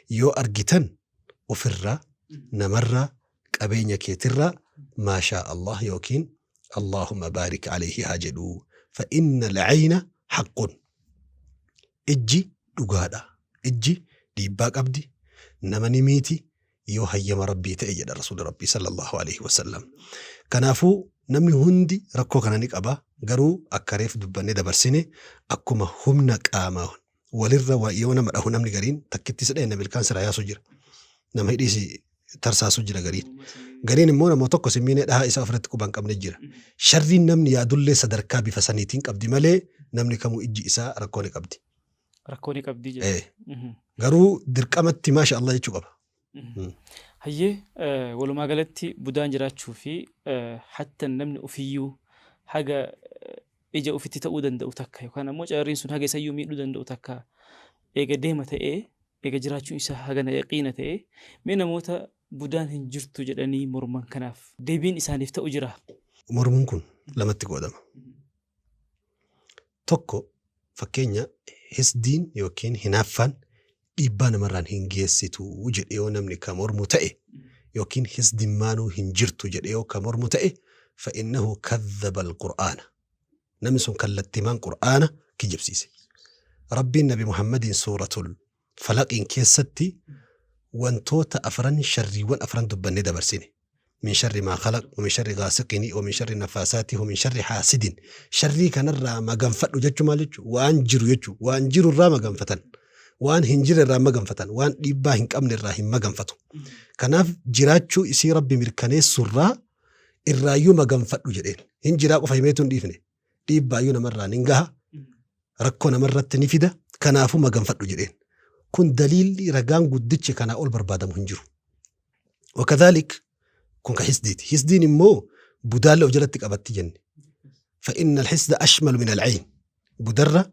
yoo argitan ofirraa, namarraa, qabeenya keetirraa maashaa Allah yookiin Allahumma baarik alayhi haa jedhu. Fa inna al-ayna haqqun. Ijji dhugaadha. Ijji dhiibbaa qabdi. Nama ni miiti yoo hayyama Rabbii ta'e jedha Rasuulli Rabbii sallallahu alaihi wasallam. Kanaafuu namni hundi rakkoo kana ni qaba. Garuu akka reef dubbannee dabarsine akkuma humna qaamaa walirra yoo nama dhahu namni gariin takkitti si dhahe nama ilkaan siraa yaasu jira. Nama hidhiisi tarsaasu jira gariin. Gariin immoo nama tokko simmiinee dhahaa isaa ofirratti quba hin qabne jira. Sharriin namni yaadullee sadarkaa bifa saniitiin qabdi malee namni kamuu ijji isaa rakkoo ni qabdi. Rakkoo ni qabdi jedha. Garuu dirqamatti maasha Allah jechuu qaba. Hayyee, walumaa galatti budaan jiraachuu fi hatta namni ofiyyuu haga ija ofitti ta'uu danda'u takka yookaan ammoo carriin sun haga isayyuu miidhuu danda'u takka eega deema ta'ee, eega jiraachuun isaa hagana yaqiina ta'ee, mee namoota budaan hin jirtu jedhanii morman kanaaf deebiin isaaniif ta'u jira? Mormuun kun lamatti qoodama. Tokko, fakkeenya hisdiin yookiin hinaaffaan dhiibbaa namarraan hin geessitu jedhee yoo namni ka mormu ta'e, yookiin hisdimmaanuu hin jirtu jedhee yoo ka mormu ta'e, fa'innahu kadhaba al-Qur'aana. Namni sun kallattimaan Qur'aana kijibsiise. Rabbiin Nabi Muhammadiin suuratul Falaqiin keessatti wantoota afran, sharriiwwan afran dubbannee dabarsine. Min sharri maa khalaq, wa min sharri gaasiqini, wa min sharri nafaasaati, wa min sharri haasidin. Sharrii kanarraa maganfadhu jechuun maal jechuudha? Waan jiru jechuudha. Waan jiru irraa maganfatan. Waan hin jirre irraa maganfatan. Waan dhiibbaa hin qabne irraa hin maganfatu. Kanaaf jiraachuu isii Rabbi mirkaneessurraa Irraayyuu maganfadhu jedheen. Hin jiraa qofa himeetu hin dhiifne. Dhiibbaayyuu namarraan hin gaha. Rakkoo namarratti ni fida. Kanaafuu maganfadhu jedheen. Kun daliilli ragaan guddichi kanaa ol barbaadamu hin jiru. Wakadhaalik kun ka hisdiiti. Hisdiin immoo budaallee of jalatti qabatti jenne. فإن الحسد أشمل من العين. Budarra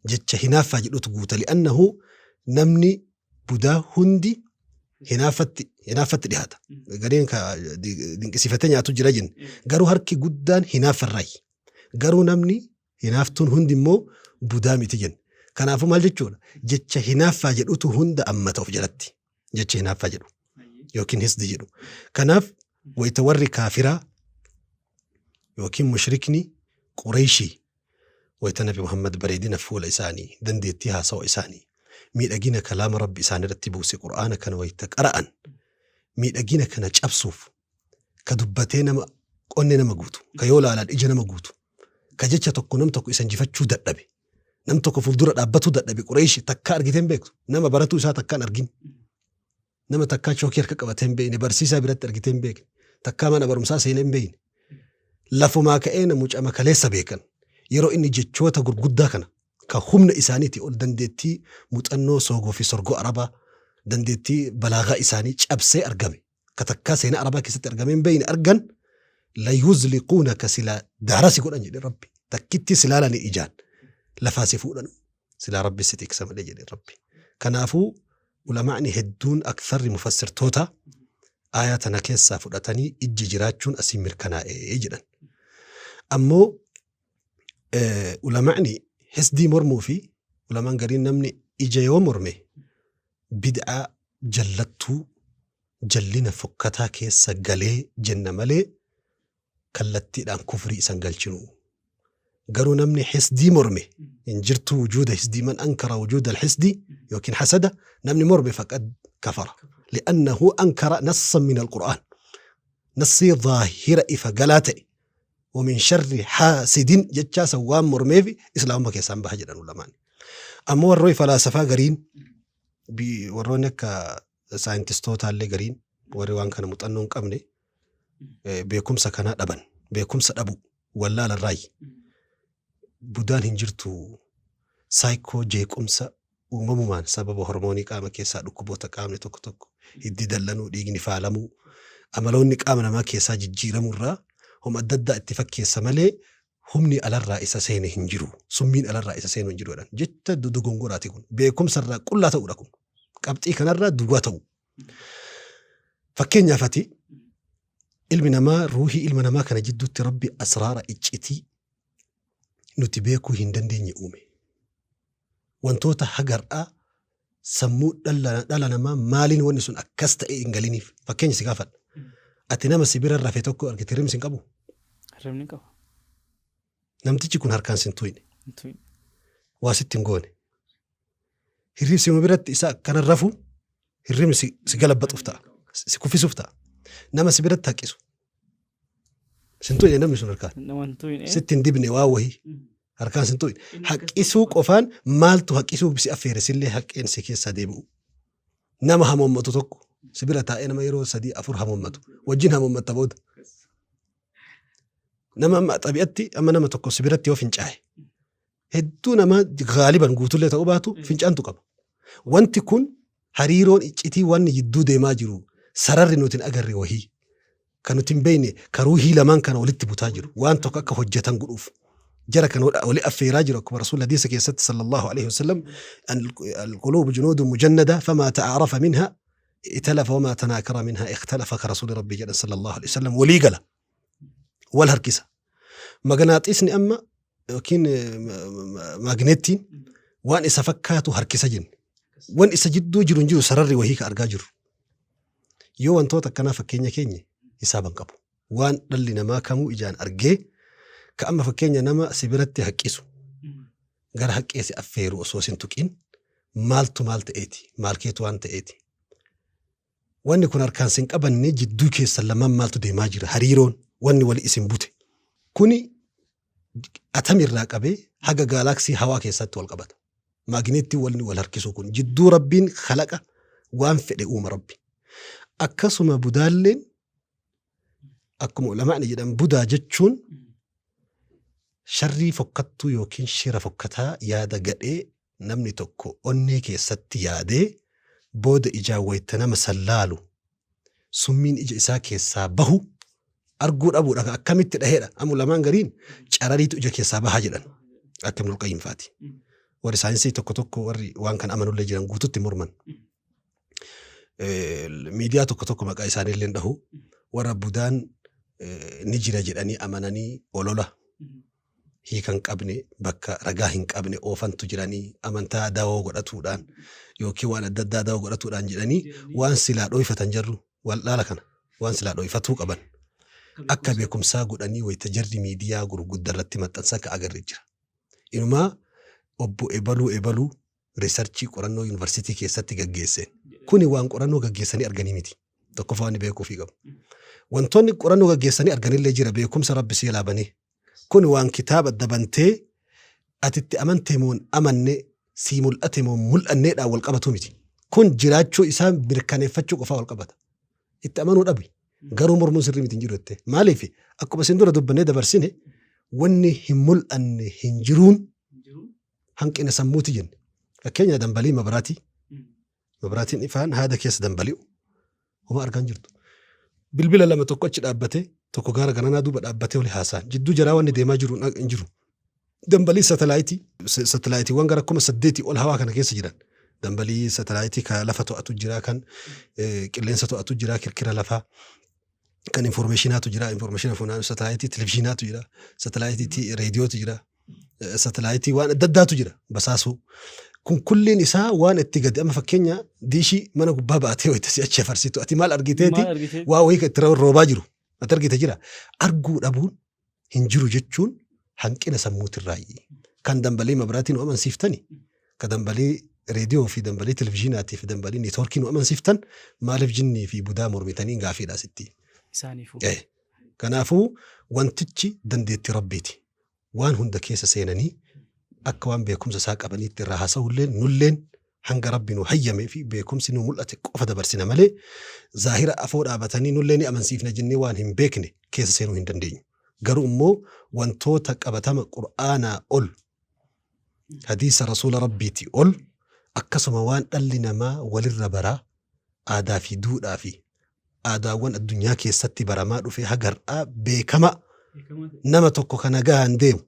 jecha hinaaffaa jedhutu guuta. لأنه namni budaa hundi hinaaffatti dhihaata. Gariin ka dinqisiifatee nyaatu jira jenne. Garuu harki guddaan hinaaffarraayi. Garuu namni hinaaftuun hundi immoo budaa miti jenne. Kanaafuu maal jechuudha? Jecha hinaaffaa jedhutu hunda ammata of jalatti. Jecha hinaaffaa jedhu yookiin hisdi jedhu. Kanaaf wayita warri kaafiraa yookiin mushrikni Qureeshii wayita Nabi Muhammad bareedina fuula isaanii, dandeettii haasawa isaanii, miidhagina kalaama Rabbi isaan irratti buuse Qur'aana kana wayita qara'an, miidhagina kana cabsuuf ka dubbatee nama qonne nama guutu, ka yoo laalaan ija nama guutu, ka jecha tokko nam tokko isa injifachuu dadhabe, nam tokko fuuldura dhaabbatuu dadhabe. Qureeshii takkaa argitee hin beektu, nama baratuu isaa takkaan argin, nama takkaa chookii harka qabatee hin beekne, barsiisaa biratti argitee hin beekne, takkaa mana barumsaa seenee hin beekne, lafumaa ka'ee namucama kaleessa beekan. Yeroo inni jechoota gurguddaa kana ka humna isaaniitii ol dandeettii muuxannoo soogoo fi sorgoo Arabaa, dandeettii balaagaa isaanii cabsee argame, ka takkaa seenaa Arabaa keessatti argame hin beekne argan, layuzliquunaka, silaa daara si godhan jedhe Rabbi. Takkitti silaalanii ijaan lafaa si fuudhan, silaa Rabbi si tiksa malee jedhe Rabbi. Kanaafuu ulamaa'ni hedduun, aktharri mufassirtoota, aayaa tana keessaa fudhatanii ijji jiraachuun asii mirkanaa'ee jedhan. Ammoo ulama'ni hisdii mormuu fi ulamaan gariin namni ija yoo morme bid'aa jallattuu, jallina fokkataa keessa galee jenna malee kallattiidhaan kufrii isan galchinu. Garuu namni hisdii morme, hin jirtu wujuuda hisdii, من أنكر وجود الحسد yookiin حسد namni morme فقد كفر لأنه أنكر نصا من القرآن, nassii zaahira ifa galaa ta'e, ومن شر حاسد jechaa san waan mormeef islaamummaa keessaan baha jedhan ulamaan. Ammoo warroonni falaasafaa gariin, warroonni akka saayintistootaallee gariin, warri waan kana muuxannoo hin qabne, beekumsa kanaa dhaban, beekumsa dhabu wallaalarraayi. Budaan hin jirtu, saayikoo jeequmsa uumamumaan sababa hormoonii qaama keessaa, dhukkuboota qaamni tokko tokko hiddi dallanuu, dhiigni faalamuu, amaloonni qaama namaa keessaa jijjiiramurraa homa adda addaa itti fakkeessa malee humni alarraa isa seene hin jiru. Summiin alarraa isa seenu hin jiru jedhan. Jecha dogongoraati kun. Beekumsa irraa qullaa ta'uudha kun. Qabxii kanarraa duwwaa ta'u. Fakkeenyaaf ati ilmi namaa, ruuhii ilma namaa kana jidduutti Rabbi asraara iccitii nuti beekuu hin dandeenye uume. Wantoota hagar'aa sammuu dhala namaa maaliin wanni sun akkas ta'e hin galiniif. Fakkeenya si gaafadha. Ati nama si bira rafe tokko argite, hirribni sin qabu? Hirribni qaba. Namtichi kun harkaan sin tuyne. Waa sitti hin goone. Hirribni sima biratti isa akkana rafu hirribni si galabbaxuuf ta'a. Si kuffisuuf ta'a. Nama si biratti haqqisu. Sin tuyne namni sun harkaan. Sitti hin dibne waa wahii. Harkaan sin tuyne. Haqqisuu qofaan maaltu haqqisuu si affeere sillee haqqeen si keessaa deebi'u? Nama hamoommatu tokko si bira taa'ee nama yeroo sadii afur hamoommatu wajjin hamoommatta booda. Nama amma xabi'atti amma nama tokko si biratti yoo fincaa'e, hedduu nama gaaliban guutullee ta'uu baatu fincaantu qaba. Wanti kun hariiroon iccitii wanni jidduu deemaa jiru, sararri nuti hin agarre wahii kan nuti hin beekne, karuuhii lamaan kana walitti butaa jiru, waan tokko akka hojjetan godhuuf jara kan wali affeeraa jiru. Akkuma Rasuul hadiisa keessatti صلى الله عليه وسلم: القلوب جنود مجندة فما تعارف منها ائتلف وما تناكر منها اختلف, كرسول ربي jedhan صلى الله عليه وسلم. Walii gala, wal harkisa. Maganaaxisni amma yookiin maagneettiin waan isa fakkaatu harkisa jenne. Wan isa jidduu jiru hin jiru, sararri wahii ka argaa jiru. Yoo wantoota akkanaa fakkeenya keenya hisaaban qabu. Waan dhalli namaa kamuu ijaan argee, ka amma fakkeenya nama si biratti haqqisu gara haqqee si affeeru osoo sin tuqin, maaltu maal ta'eeti, maal keetu waan ta'eeti? Wanni kun harkaan sin qabanne, jidduu keessan lamaan maaltu deemaa jira, hariiroon wanni wali isin bute? Kuni atamirraa qabee haga gaalaaksii hawaa keessatti wal qabata. Maagneettiin walni wal harkisuu kun jidduu Rabbiin khalaqa waan fedhe uuma Rabbi. Akkasuma budaalleen Akkuma ulamaa'ni jedhan budaa jechuun sharrii fokkattuu yookiin shira fokkataa yaada gadhee namni tokko onnee keessatti yaadee booda ijaan wayita nama sallaalu summiin ija isaa keessaa bahu arguu dhabuudha. Akkamitti dhaheedha. Amma ulamaan gariin carariitu ija keessaa bahaa jedhan. Akka Ibnul Qayyim faati. Warri saayinsii tokko tokko warri waan kan amanullee jiran guututti morman. Miidiyaa tokko tokko maqaa isaaniillee dhahu warra budaan ni jira jedhanii amananii olola hiika hin qabne bakka ragaa hin qabne oofantu jiranii amantaa dawoo godhatuudhaan yookiin waan adda addaa dawoo godhatuudhaan jedhanii waan silaa dhoyfatan jarru wal'aala kana waan silaa dhoyfatuu qaban akka beekumsaa godhanii wayita jarri miidiyaa gurguddaa irratti maxxansa akka agarre jira. Inumaa obbo Ebaluu Ebaluu riisarchii qorannoo yuunivarsiitii keessatti gaggeesseen. Kuni waan qorannoo gaggeessanii arganii miti. Tokkoffaa waan beekuufii qabu. Wantoonni qorannoo gaggeessanii arganillee jira beekumsa rabbi si laabanii. Kuni waan kitaaba dabantee ati itti amantee moo hin amanne sii mul'ate moo mul'anneedhaan wal qabatu miti. Kun jiraachuu isaa mirkaneeffachuu qofaa wal qabata. Itti amanuu dhabi. Garuu mormuun sirrii miti hin jiru jettee. Maaliif akkuma isin dura dubbannee dabarsine wanni hin mul'anne hin jiruun hanqina sammuuti jenne. Fakkeenya dambalii mabraatii. Mabraatiin ifaan haada keessa dambali'u. Homaa argaa hin jirtu. Bilbila lama tokko achi dhaabbatee tokko gaara garanaa duuba dhaabbatee oli haasa'an. Jidduu jaraa wanni deemaa jiru hin jiru. Dambalii satellaayitii satellaayiitiiwwan gara 8,000 ol hawaa kana keessa jiran. Dambalii satellaayitii kan lafa to'atu jira kan qilleensa to'atu jira kirkira lafaa. Kan informationaatu jira informationa funaanu satellaayitii televizhiinaatu jira satellaayitii reediyootu jira satellaayitii waan adda addaatu jira basaasuu. Kun kulliin isaa waan itti gadi amma fakkeenya diishii mana gubbaa baatee wayita si achi afarsitu ati maal argiteeti waa wayii itti roobaa jiru ati argite jira arguu dhabuun hin jiru jechuun hanqina sammuutirraayi. Kan dambalii mabraatii nu amansiiftani kan dambalii reediyoo fi dambalii televizhiinaatii fi dambalii neetwoorkii nu amansiiftan maaliif jinnii fi budaa mormitanii gaafiidha sitti. Isaaniifuu. Kanaafuu wantichi dandeettii rabbiiti. Waan hunda keessa seenanii akka waan beekumsa isaa qabaniitti irraa haasa'ulleen nulleen hanga rabbi nu hayyamee fi beekumsi nu mul'ate qofa dabarsina malee zaahira afoo dhaabatanii nullee ni amansiifna jennee waan hin beekne keessa seenuu hin dandeenyu. Garuu immoo wantoota qabatama qur'aanaa ol hadiisa rasuula rabbiitii ol akkasuma waan dhalli namaa walirra baraa aadaa fi duudhaa fi aadaawwan addunyaa keessatti baramaa dhufe hagar'aa beekama nama tokko kan nagayaan deemu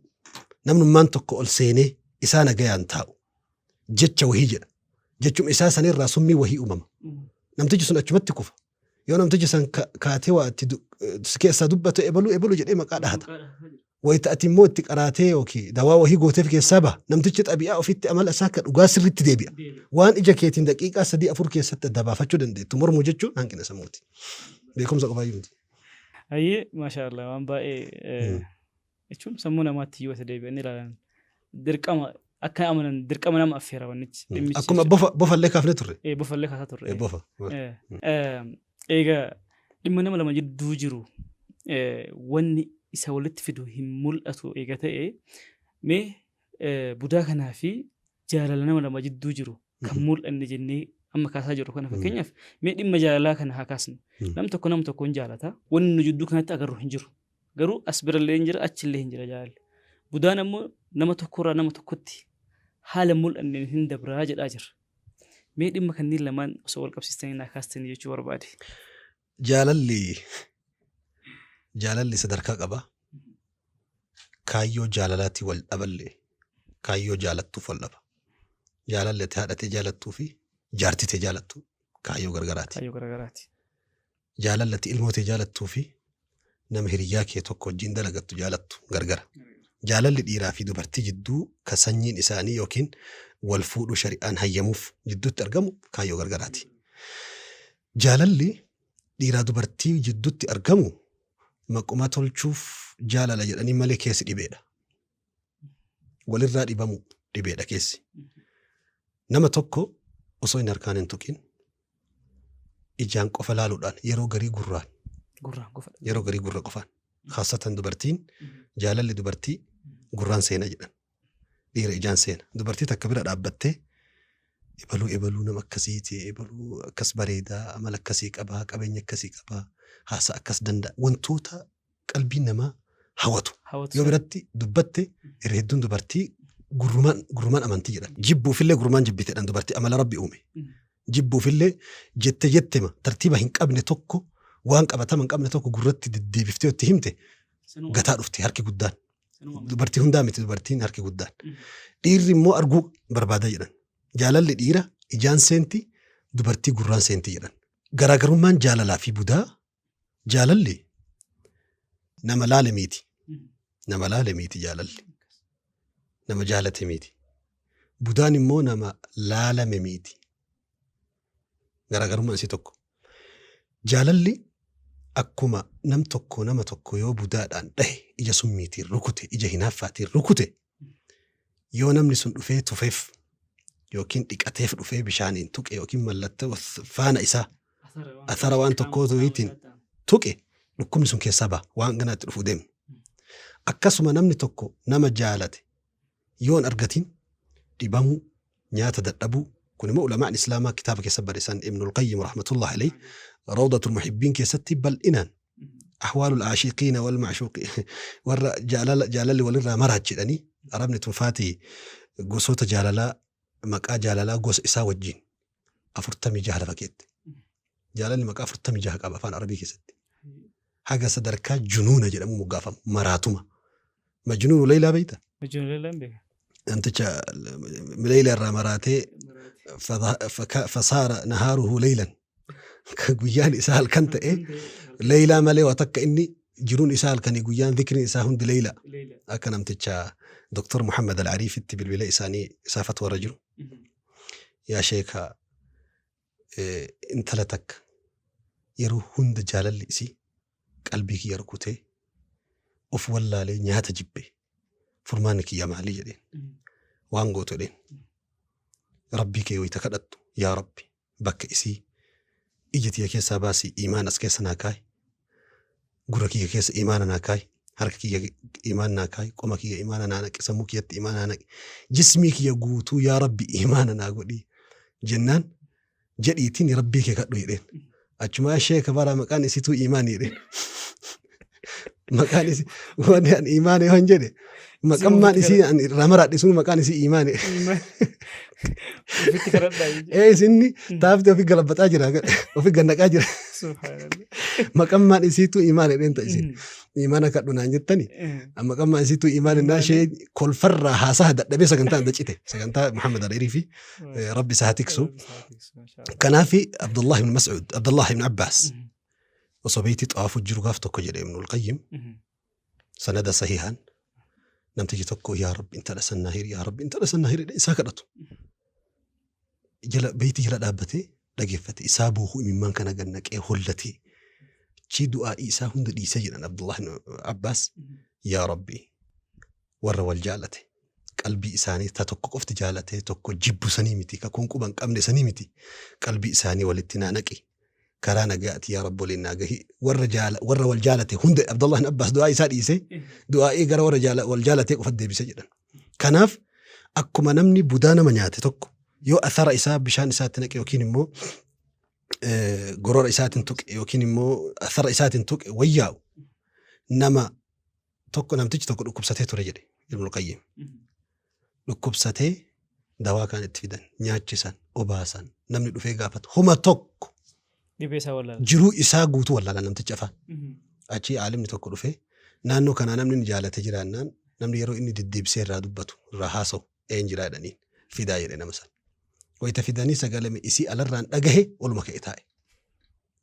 namnummaan tokko ol seenee isaa nagayaan taa'u jecha wahii jedha. Jechuma isaa sanirraa summii wahii uumama. Namtichi sun achumatti kufa. Yoo namtichi san kaatee waa itti si keessaa dubbatu ebaluu ebaluu jedhee maqaa dhahata. Wayita ati immoo itti qaraatee yookiin dawaa wahii gooteef keessaa baha. Namtichi xabi'aa ofitti amala isaa akka dhugaa sirriitti deebi'a. Waan ija keetiin daqiiqaa 3-4 keessatti adda baafachuu dandeettu mormuu jechuun hanqina sammuuti. Beekumsa qofaa miti. Ayyee maashaallah waan baay'ee jechuun sammuu namaatti yoo isa deebi'anii ilaalan dirqama akka amanan dirqama nama affeera wannichi. Akkuma bofallee kaafne turre. Bofallee kaasaa turre. Bofa. Egaa dhimma nama lama jidduu jiru wanni isa walitti fidu hin mul'atu eega ta'e mee budaa kanaa fi jaalala nama lama jidduu jiru kan mul'anne jennee amma kaasaa jirru kana fakkeenyaaf mee dhimma jaalalaa kana haa kaasnu. Nam tokko nama tokko hin jaalata wanni nu jidduu kanatti agarru hin jiru. Garuu as birallee hin jira achillee hin jira jaalalli. Budaan ammoo nama tokkorraa nama tokkotti haala mul'anneen hin dabraa jedhaa jira. Mee dhimma kanneen lamaan osoo wal qabsiistanii naa kaastanii jechuu barbaade. Jaalalli sadarkaa qaba. Kaayyoo jaalalaatti wal dhaballee kaayyoo jaalattuuf wal dhaba. Jaalalli ati haadhatee jaalattuu fi jaartitee jaalattu kaayyoo gargaraati. Kaayyoo gargaraati. Jaalalli ati ilmootee jaalattuu fi nama hiriyyaa kee tokko wajjin dalagattu jaalattu gargara. Jaalalli dhiiraa fi dubartii jidduu ka sanyiin isaanii yookiin wal fuudhuu shari'aan hayyamuuf jidduutti argamu kaayyoo gargaraati. Jaalalli dhiiraa dubartii jidduutti argamu maquma tolchuuf jaalala jedhanii malee keessi dhibeedha. Walirraa dhibamu dhibeedha keessi. Nama tokko osoo hin harkaan hin tuqin ijaan qofa laaluudhaan yeroo garii gurraan yeroo garii gurra qofaan khaasatan dubartiin jaalalli dubartii gurraan seena jedhan dhiira ijaan seena dubartii takka bira dhaabbattee ebaluu ebaluu nama akkasiiti ebaluu akkas bareedaa amala akkasii qabaa qabeenya akkasii qabaa Haasaa akkas danda'a. Wantoota qalbii namaa hawwatu. Yoo biratti dubbatte irra hedduun dubartii gurrumaan amantii jedhan. Jibbuufillee gurrumaan jibbiteedhaan dubartii amala rabbi uume. Jibbuufillee jette jettema tartiiba hin qabne tokko waan qabatama hin qabne tokko gurratti deddeebiftee itti himte gataa dhufte harki guddaan. Dubartii hundaa miti dubartiin harki guddaan. Dhiirri immoo arguu barbaada jedhan. Jaalalli dhiira ijaan seenti dubartii gurraan seenti jedhan. Garaagarummaan jaalalaa fi budaa jaalalli nama laale miti. Nama laale miti jaalalli. Nama jaalate miti. Budaan immoo nama laalame miti. Garaagarummaan isii tokko. Jaalalli akkuma nam tokko nama tokko yoo budaadhaan dhahe ija summiitiin rukute ija hinaaffaatiin rukute yoo namni sun dhufee tufeef yookiin dhiqateef dhufee bishaaniin tuqe yookiin mallattoo faana isaa athara waan tokkootiin tuqe dhukkubni sun keessaa ba'a waan ganaatti dhufuu deemu. Akkasuma namni tokko nama jaalate yoon argatiin dhibamuu nyaata dadhabuu kun immoo ulamaan islaamaa kitaaba keessa barreessan Ibnul Qayyim rahmatullahi alayhi Rawdatul Muhibbiin keessatti bal'inaan ahwaalul aashiqiina wal ma'shuuqi warra jaalalli walirraa maraach jedhanii arabni tunfaatii gosoota jaalalaa maqaa jaalalaa gosa isaa wajjin 46 lafa keette. Jaalalli maqaa 46 qaba afaan arabii keessatti. Haga sadarkaa junuuna jedhamu moggaafamu maraatuma. Majnuunu Leylaa beektaa? Majnuunu Leylaa hin beeku. Namticha Leylaa irraa maraatee fasaara nahaaruhu leylan. Guyyaan isaa halkan ta'e Leylaa malee waa takka inni jiruun isaa halkanii guyyaan dhikriin isaa hundi Leylaa. Akka namticha Dr. Muhammad Al-Ariifitti bilbila isaanii isaa fatwarra jiru. Yaa sheeka intala takka yeroo hunda jaalalli isii qalbii kiyya rukutee of wallaalee nyaata jibbe furmaanni kiyya maalii jedheen waan gootu jedheen rabbii kee wayita kadhattu yaa rabbi bakka isii ija tiyya keessaa baasii iimaan as keessa naa kaayi gurra kiyya keessa iimaana naa kaayi harka kiyya iimaan naa kaayi qoma kiyya iimaana naa naqi sammuu kiyyatti iimaana naa naqi jismii kiyya guutuu yaa rabbi iimaana naa godhii jennaan jedhiitiin rabbii kee kadhu jedheen. Achumaa sheeka bara maqaan isituu iimaani jedheen. Maqaan isii waan an iimaani waan jedhe maqammaan isii an irraa maraadhe sun maqaan isii iimaani. Ofitti kadhadhaa. Ee isinni taafti ofi galabbataa jira ofi gannaqaa jira. Maqammaan isiituu iimaani jedheen ta'a isin. Iimaana kadhu naan jettani. Maqammaan isiituu iimaani naa ishee kolfarraa haasaa dadhabee sagantaa adda cite sagantaa Muhammad Al-Ariifi fi rabbi isaa tiksu. Kanaafi Abdullah ibn Mas'ud Abdullah ibn Abbas osoo beeyti xawaafu jiru gaaf tokko jedhe Ibnul Qayyim sanada sahihaan namtichi tokko yaa rabbi intala sannaa hiri yaa rabbi intala sannaa hiri isaa kadhatu. Jala beeyti jala dhaabbatee dhageeffate isaa boohu imimmaan kana gannaqee hollatee chi du'aa'ii isaa hunda dhiisee jedhan Abdullah ibn Abbas yaa rabbi warra wal jaalate qalbii isaanii ta tokko qofti jaalatee tokko jibbu sanii miti kakuun quba hin qabne sanii miti qalbii isaanii walitti naa naqi karaa nagaati yaa rabbi waliin naa gahi warra wal jaalate hunda Abdullah ibn Abbas du'aa isaa dhiisee du'aa'ii gara warra wal jaalatee qofa deebisee jedhan. Kanaaf akkuma namni budaa nama nyaate tokko yoo athara isaa bishaan isaatti naqe yookiin immoo gorora isaatiin tuqe yookiin immoo athara isaatiin tuqe wayyaa'u nama tokko namtichi tokko dhukkubsatee ture jedhe Ibnul Qayyim. Dhukkubsatee dawaa kan itti fidan nyaachisan obaasan namni dhufee gaafatu homa tokko jiruu isaa guutuu wallaala namtichi afaan. Achi aalimni tokko dhufee naannoo kanaa namni inni jaalate jiraannaan namni yeroo inni deddeebisee irraa dubbatu irraa haasa'u een jiraa jedhaniin fidaa jedhe nama sana. Wayita fidanii sagalame isii alarraan dhagahe oluma ka'e taa'e.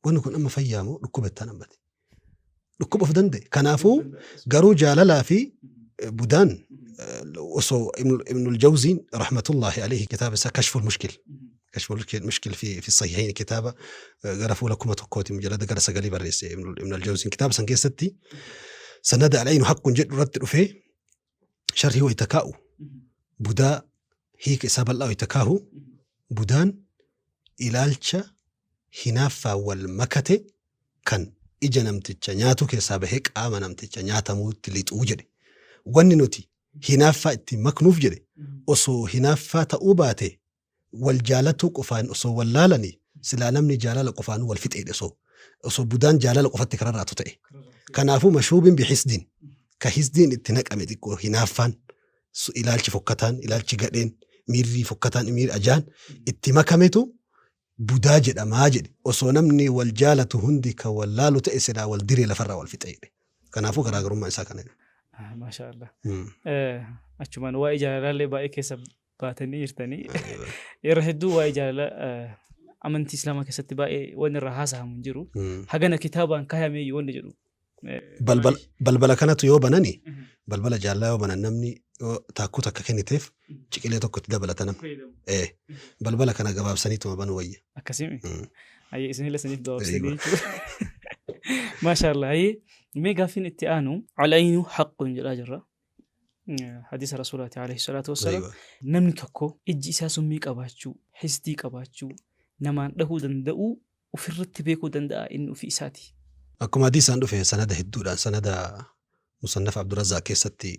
Wanni kun amma fayyaa moo dhukkuba ittaan hambate? Dhukkuba of danda'e. Kanaafuu garuu jaalalaa fi budaan osoo Ibnul Jawziin rahmatullahi alayhi kitaaba isaa Kashful Mushkil. Kashful Mushkil fi Sahihayn kitaaba gara fuula 1000 mujalada gara 9 barreesse Ibnul Jawziin kitaaba san keessatti sanada alaynu haqqun jedhu irratti dhufee sharhii wayita kaa'u budaa hiika isaa bal'aa wayita kaa'u budaan ilaalcha hinaaffaa wal makate kan ija namticha nyaatu keessaa bahee qaama namticha nyaatamuutti lixuu jedhe. Wanni nuti hinaaffaa itti maknuuf jedhe osoo hinaaffaa ta'uu baate wal jaalatuu qofaan osoo wal laalanii silaa namni jaalala qofaan wal fixeedhe osoo Osoo budaan jaalala qofatti kararraatu ta'e. Kanaafuu mashuubin bihisdiin ka hisdiin itti naqame xiqqoo hinaaffaan ilaalchi fokkataan ilaalchi gadheen miirri fokkataan miirri ajaan itti makametu budaa jedhamaa jedhe. Osoo namni wal jaalatu hundi kan wal laalu ta'e silaa wal diree lafarraa wal fixe jedhe. Kanaafuu garaagarummaa isaa kana. Maasha Allah. Achumaan waa'ee jaalalaallee baay'ee keessa baatanii jirtanii. Yeroo hedduu waa'ee jaalalaa amantii Islaamaa keessatti baay'ee wanni irraa haasa'amu hin jiru. Hagana kitaabaan kaayamee wanni jedhu. Balbala kanatu yoo banani balbala jaalalaa yoo banan namni yoo taakkuu takka kenniteef ciqilee tokko itti dabalata namni. Balbala kana gabaabsaniituma banuu wayya. Akkasimi. Ayyee isinillee saniif gabaabsanii jechuudha. Maasha Allah. Ayyee mee gaaffiin itti aanu al-aynu haqqun jedhaa jirra. Hadiisa Rasuulaati alayhi salaatu wassalaam. Namni tokko ijji isaa summii qabaachuu, hisdii qabaachuu, namaan dhahuu danda'uu ofirratti beekuu danda'a inni ofii isaati. Akkuma hadiisaan dhufe sanada hedduudhaan sanada musannaf Abdurrazaaq keessatti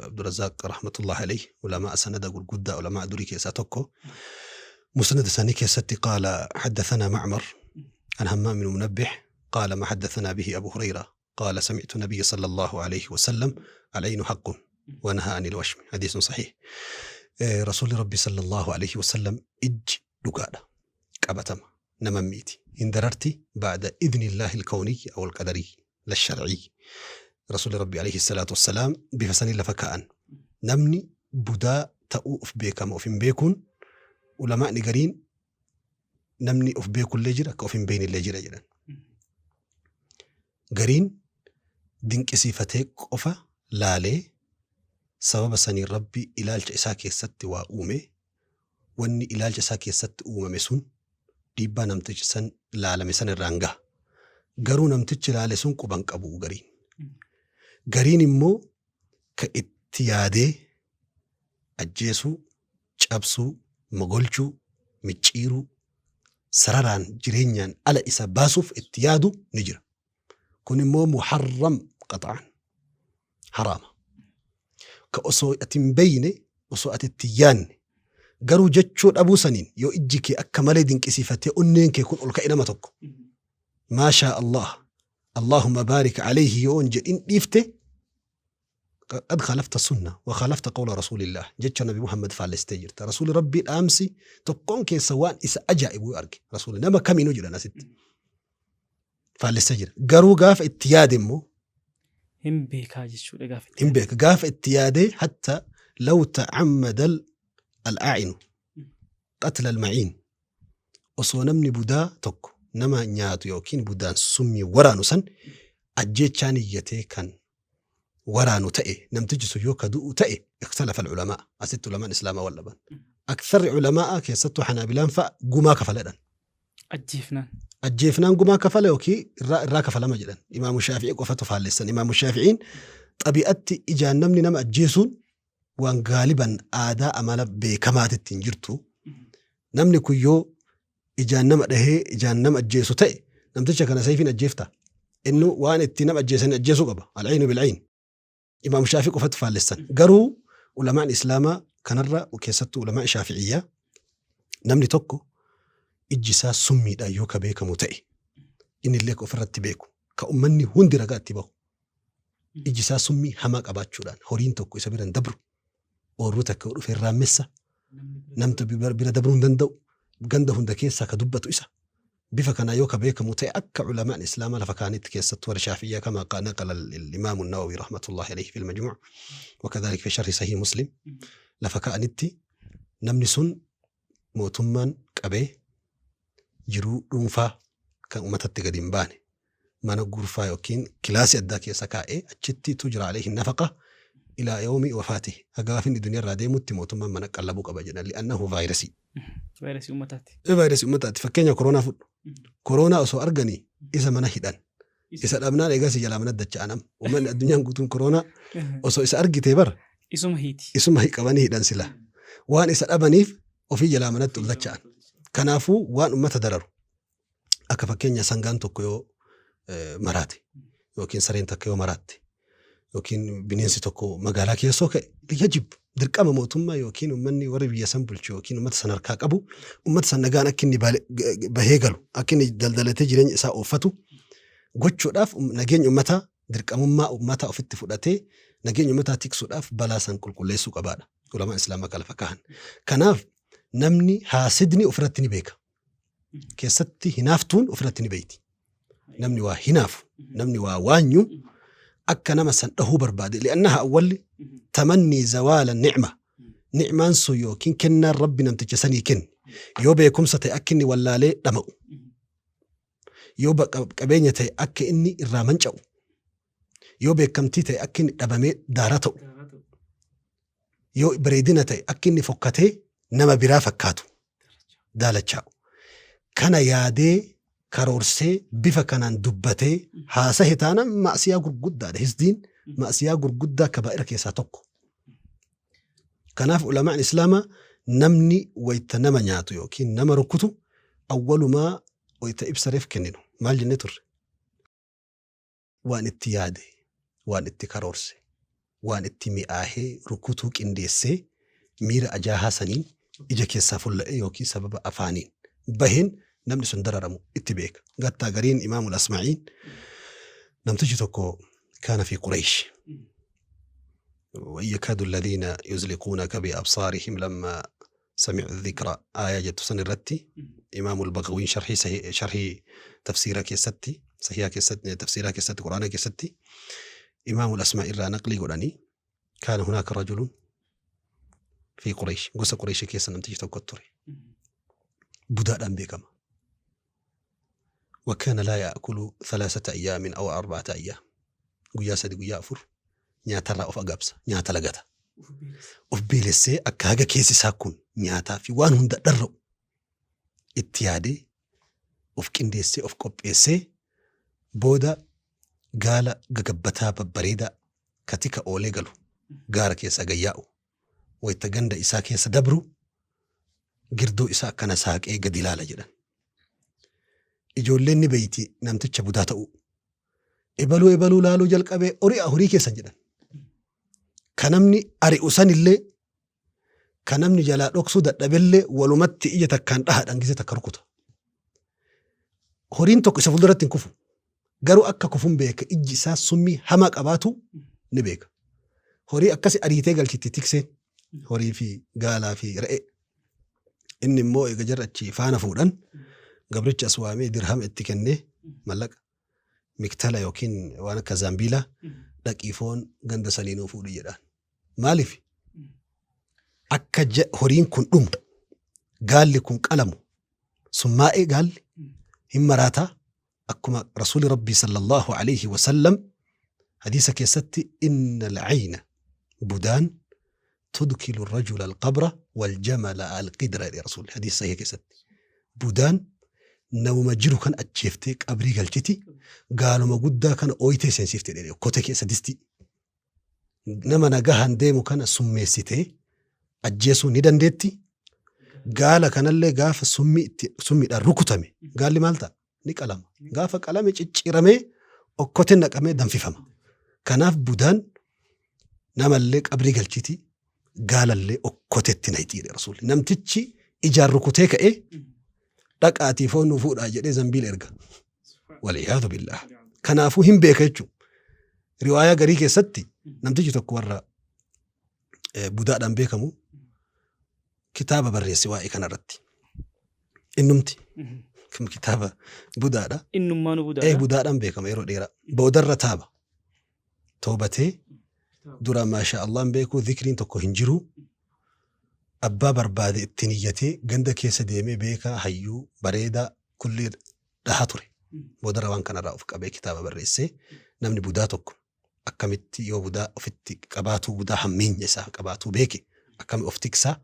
Abdurrazaaq rahmatullahi alayhi ulamaa sanada gurguddaa ulamaa durii keessaa tokko musnad isaanii keessatti qaala haddathanaa Macmar an Hammaam ibn Munabbih qaala ma haddathanaa bihi Abu Hurayra qaala sami'tu nabiyya sallallahu alayhi wa sallam al-aynu haqqun wa nahaa anil washmi hadiisun sahiih. Rasuulli Rabbi sallallahu alayhi wa sallam ijji dhugaadha qabatama nama miiti hin dararti ba'da idni illaahi al-kawniyyi aw al-qadariyyi la-shar'iyyi. Rasuulli Rabbi alayhi salaatu wassalaam bifa sanii lafa kaa'an. Namni budaa ta'uu of beekama of hin beekuun ulamaa'ni gariin namni of beekullee jira akka of hin beeknellee jira jedhan. Gariin dinqisiifatee qofa laalee sababa saniin Rabbi ilaalcha isaa keessatti waa uume wanni ilaalcha isaa keessatti uumame sun dhiibbaa namtichi san laalame san irraan gaha. Garuu namtichi laale sun quban qabu gariin. Gariin immoo ka itti yaadee ajjeesuu, cabsuu, mogolchuu, micciiruu, sararaan jireenyaan ala isa baasuuf itti yaadu ni jira. Kun immoo muharram qaxa'an haraama. Ka osoo ati hin beeyne osoo ati itti yaadne garuu jechuu dhabuu saniin yoo ijji kee akka malee dinqisiifatee onneen kee kun ol ka'e nama tokko. Maashaa Allah. Allahumma baarik alayhi yoo hin jedhin dhiifte qad khalafta sunna wa khalafta qawla rasuulillah jecha Nabi Muhammad faallistee jirta. Rasuulli Rabbii dhaamsi tokkoon keessa waan isa ajaa'ibu yoo arge rasuulli nama kamiinuu jedhan asitti faallistee jira. Garuu gaafa itti yaade immoo Hin beekaa jechuudha gaafa itti hin beeka. Gaafa itti yaadee hatta law ta'ammada al-aa'inu qatla al-ma'iin osoo namni budaa tokko nama nyaatu yookiin budaan summii waraanu san ajjeechaan iyyatee kan waraanu ta'e namtichi sun yoo ka du'u ta'e ikhtalafa al-ulamaa asitti ulamaan islaamaa wal dhaban. Aktharri ulamaa keessattuu Hanaabilaan fa'a gumaa kafaladhan. Ajjeefnaan. Ajjeefnaan gumaa kafala yookiin irraa kafalama jedhan. Imaamu Shaafi'ii qofatu faallessan. Imaamu Shaafi'iin xabi'atti ijaan namni nama ajjeesuun waan gaaliban aadaa amala beekamaatitti hin jirtu. Namni kun yoo ijaan nama dhahee ijaan nama ajjeesu ta'e namticha kana sayfiin ajjeefta. Inni waan itti nama ajjeesan ajjeesuu qaba. Al-aynu bil-ayn. Imaamu Shaafii qofatu faallessan. Garuu ulamaan Islaamaa kanarra keessattuu ulamaa Shaafi'iyyaa namni tokko ijji isaa summiidhaan yoo ka beekamu ta'e inni illee ka ofirratti beeku ka ummanni hundi ragaa itti bahu ijji isaa summii hamaa qabaachuudhaan horiin tokko isa bira hin dabru oorruu takka dhufe irraa messa namtu bira dabruu hin danda'u ganda hunda keessaa ka dubbatu isa bifa kanaa yoo ka beekamu ta'e akka ulamaan Islaamaa lafa kaanitti keessattuu warra Shaafi'iyyaa kama naqala al-Imaamu Nawawi rahmatullahi alayhi fil majmuu' wa kadhalik fi sharhi sahih Muslim lafa kaanitti namni sun mootummaan qabee jiruu dhuunfaa kan uummatatti gadi hin baane mana gurfaa yookiin kilaasii addaa keessa kaa'ee achitti tujra alayhi nafaqa ilaa yawmi wafaatihi haga gaafa inni duniyaa irraa deemutti mootummaan mana qallabuu qaba jedhan li'annahu vaayirasii. Vaayirasii uummataati. Vaayirasii uummataati. Fakkeenya koronaa fudhu. Koronaa osoo arganii isa mana hidhan. Isa dhabnaan eegas jalaa mana dacha'an amma. Uummanni addunyaan guutuun koronaa osoo isa argitee bara. Isuma hiiti. Isuma qabanii hidhan sila. Waan isa dhabaniif ofii jalaa manatti ol dacha'an. Kanaafuu waan uummata dararu. Akka fakkeenya sangaan tokko yoo maraate yookiin sareen takka yoo maraatte Yookiin bineensi tokko magaalaa keessoo ka'e yajib dirqama mootummaa yookiin uummanni warri biyya san bulchu yookiin uummata san harkaa qabu uummata san nagaan akka inni bahee galu akka inni daldalatee jireenya isaa ooffatu gochuudhaaf nageenya uummataa dirqamummaa uummataa ofitti fudhatee nageenya uummataa tiksuudhaaf balaa san qulqulleessuu qabaadha. Ulamaan Islaamaa kan lafa kaahan. Kanaaf namni haasidni ofirratti ni beeka. Keessatti hinaaftuun ofirratti ni beeyti. Namni waa hinaafu, namni waa waanyu akka nama san dhahuu barbaade. Li'annaha awwalli tamannii zawaala ni'ma. Ni'maan sun yookiin kennaan Rabbi namticha sanii kenne. Yoo beekumsa ta'e akka inni wallaalee dhama'u. Yoo qabeenya ta'e akka inni irraa manca'u. Yoo beekamtii ta'e akka inni dhabamee daara ta'u. Yoo bareedina ta'e akka inni fokkatee nama biraa fakkaatu daalachaa'u. Kana yaadee karoorsee bifa kanaan dubbatee haasahe taanaan ma'asiyaa gurguddaadha. Hisdiin ma'asiyaa gurguddaa kabaa'ira keessaa tokko. Kanaaf ulamaan Islaamaa namni wayita nama nyaatu yookiin nama rukutu awwalumaa wayita ibsa reef kenninu maal jennee turre? Waan itti yaade, waan itti karoorse, waan itti mi'aahee rukutuu qindeessee miira ajaahaa saniin ija keessaa fulla'e yookiin sababa afaaniin baheen namni sun dararamu itti beeka. Gattaa gariin Imaamul Asmaa'iin namtichi tokko kaana fi Quraysh. وإن يكاد الذين يزلقونك بأبصارهم لما سمعوا الذكر آية جت سن الرتي إمام البغوي شرحي صحيح شرحي تفسيرك كيستي صحيح كيستي تفسيرك كيستي قرآنك كيستي إمام الأسماء إلا نقلي قراني كان هناك رجل في قريش قصة قريش كيسا نمتيج توكتري بداء بكما وكان لا يأكل 3 أيام أو 4 أيام قيا سدي قيا أفر nyaata irraa of agaabsa nyaata lagata of beelessee akka haga keessi isaa kun nyaataa fi waan hunda dharra'u itti yaadee of qindeessee of qopheessee booda gaala gagabbataa babbareedaa katika oolee galu gaara keessa gayyaa'u wayita ganda isaa keessa dabru girdoo isaa akkana saaqee gadi ilaala jedhan. Ijoolleen ni beeyti namticha budaa ta'u ebaluu ebaluu laaluu jalqabee horii horii keessan jedhan. Kan namni ari'u sanillee kan namni jalaa dhoksuu dadhabellee walumatti ija takkaan dhahaadhaan gisee takka rukuta. Horiin tokko isa fuulduratti hin kufu. Garuu akka kufuun beeka ijji isaa summii hamaa qabaatu ni beeka. Horii akkasi ariitee galchitti tikseen horii fi gaalaa fi re'ee. Inni immoo eega jarra achi faana fuudhan gabricha as waamee dirhama itti kennee mallaqa miktala yookiin waan akka zaambiilaa dhaqii foon ganda saniinuu fuudhi jedhaan. Maaliif? Akka horiin kun dhumu gaalli kun qalamu summaa'ee gaalli hin maraataa akkuma rasuuli rabbii sallallahu alayhi wa sallam hadiisa keessatti inna alcayna budaan tudkilu rajula alqabra waljamala alqidra jedhe rasuulli hadiisa sahih keessatti. Budaan namuma jiru kan ajjeeftee qabrii galchiti gaaluma guddaa kana ooyitee seensiftee jedhe okkotee keessa distii. Nama nagahaan deemu kana summeessitee ajjeesuu ni dandeetti. Gaala kanallee gaafa summiidhaan rukutame gaalli maal ta'a? Ni qalama. Gaafa qalame cicciramee okkoteen naqamee danfifama. Kanaaf budaan namallee qabrii galchiti gaalallee okkotetti naqxi jedhe rasuulli. Namtichi ijaan rukutee ka'ee dhaqaatii foon nu fuudhaa jedhee zambiil erga. Waliyaadu billaah. Kanaafuu hin beeka jechuudha. Riwaayaa garii keessatti namtichi tokko warra budaadhaan beekamu kitaaba barreesse waa'ee kanarratti. Innumti kitaaba budaadha. Innummaanuu budaadha. Budaadhaan beekama yeroo dheeraa. Boodarra taaba. Toobatee dura maasha Allahn beekuu zikriin tokko hin jiru. Abbaa barbaade ittiin iyyatee ganda keessa deemee beekaa hayyuu bareedaa kulli dhahaa ture. Boodarra waan kanarraa of qabee kitaaba barreessee namni budaa tokko akkamitti yoo budaa ofitti qabaatu budaa hammeenya isaa qabaatu beeke akkami of tiksaa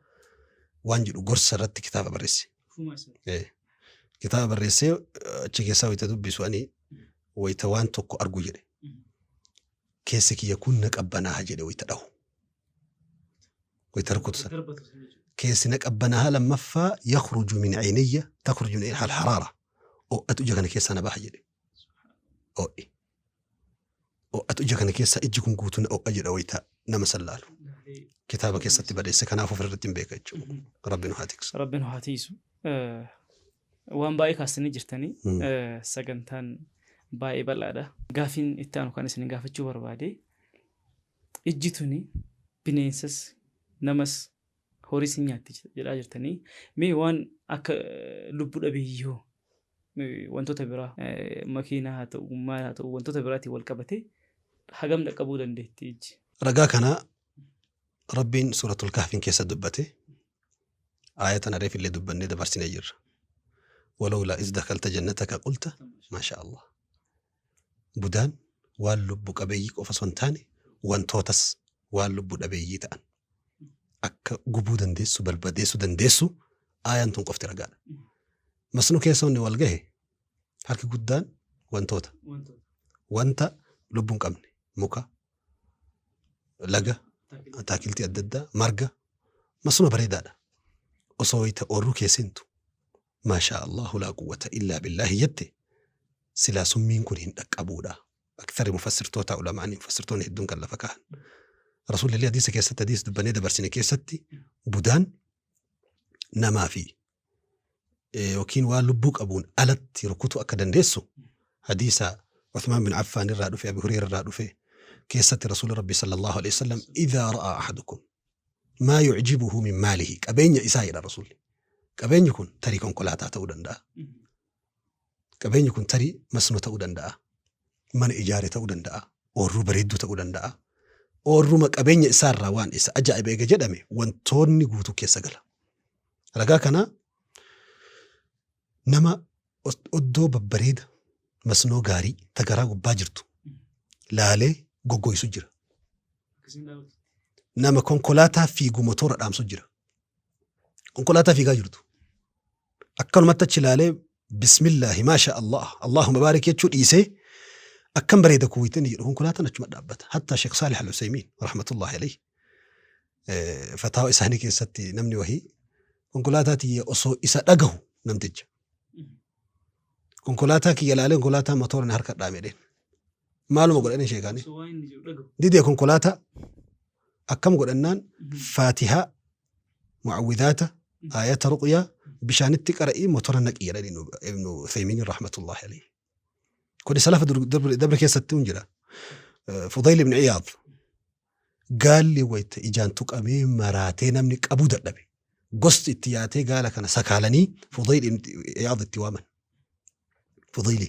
waan jedhu gorsa irratti kitaaba barreesse. Kitaaba barreessee achi keessaa wayita dubbisu ani wayita waan tokko argu jedhe. Keessi kiyya kun na qabbanaaha jedhe wayita dhahu. Wayita rukutu sana. Keessi na qabbanaaha lammaffaa yakhruju min cayniyya takhruju min cayniyya alharaara. Ho'atu ija kana keessaa na baha jedhe. Ho'i. Ho'atu ija kana keessa ijji kun guutuun ho'a jedha wayita nama sallaalu. Kitaaba keessatti barreesse kanaaf ofirratti hin beeka jechuudha. Rabbi nu haa tiksu. Rabbi nu haa tiisu. Waan baay'ee kaastanii jirtanii sagantaan baay'ee bal'aadha. Gaafiin itti aanu kan isin gaafachuu barbaade ijji tuni bineensas namas horiis hin nyaatti jedhaa jirtanii mee waan akka lubbuu dhabeeyyii wantoota biraa makiinaa haa ta'u maal haa ta'u wantoota biraatiin wal qabate hagam dhaqqabuu dandeetti ijji. Ragaa kana Rabbiin suuratul Kahfiin keessa dubbate aayatan areef illee dubbannee dabarsinee jirra. Walawlaa iz dakalta jannataka qulta maasha Allah. Budaan waan lubbu qabeeyyii qofa osoo hin taane wantootas waan lubbu dhabeeyyii ta'an akka gubuu dandeessu barbadeessuu dandeessu aayaan tun qofti ragaadha. Masnuu keessa wanni wal gahe harki guddaan wantoota. Wanta lubbuu hin qabne muka, laga, ataakiltii adda addaa, marga masnuu bareedaadha. Osoo wayita oorruu keesseentu maashaa Allahu laa quwwata illaa billaahi jette silaa summiin kun hin dhaqqabuudha. Akthari mufassirtoota ulamaanii mufassirtoonni hedduun kan lafa kaahan. Rasuulli illee hadiisa keessatti hadiisa dubbannee dabarsine keessatti budaan namaa fi yookiin waan lubbuu qabuun alatti rukutuu akka dandeessu hadiisa Uthmaan bin Affaan irraa dhufe Abi Hureyra irraa dhufe keessatti Rasuulli Rabbi sallallahu alaihi wasallam idhaa ra'aa ahadukum maa yu'jibuhu min maalihi qabeenya isaa jedha Rasuulli. Qabeenyi kun tarii konkolaataa ta'uu danda'a. Qabeenyi kun tarii masnoo ta'uu danda'a. Mana ijaare ta'uu danda'a. Oorruu bareedduu ta'uu danda'a. Oorruma qabeenya isaarraa waan isa ajaa'iba eega jedhame wantoonni guutuu keessa gala. Ragaa kana nama oddoo babbareeda masnoo gaarii tagaraa gubbaa jirtu laalee goggoysu jira. Nama konkolaataa fiigu motora dhaamsu jira. Konkolaataa fiigaa jirtu. Akkanumatti achi laalee bismillaahi maasha Allah Allahumma baarik jechuu dhiisee akkam bareeda kuwwiteen jedhu konkolaataan achuma dhaabbata. Hatta Sheekh Saalih Al-Usaymiin rahmatullahi alayhi fataawa isaanii keessatti namni wahii konkolaataa tiyya osoo isa dhagahu namticha. Konkolaataa kiyya laalee konkolaataa motora na harka dhaame jedheen. Maaluma godhanii sheekaanii? Didee konkolaataa akkam godhannaan faatihaa mucawwidaata aayata ruqyaa bishaanitti qara'ii motora naqi jedhanii Ibnu Uthaymiin rahmatullahi alayhi. Kuni salafa dabre keessatti hin jira. Fudayl ibn Iyaad gaalli wayita ijaan tuqamee maraatee namni qabuu dadhabe. Gosti itti yaatee gaala kana sakaalanii Fudayl ibn Iyaad itti waaman. Fudayli.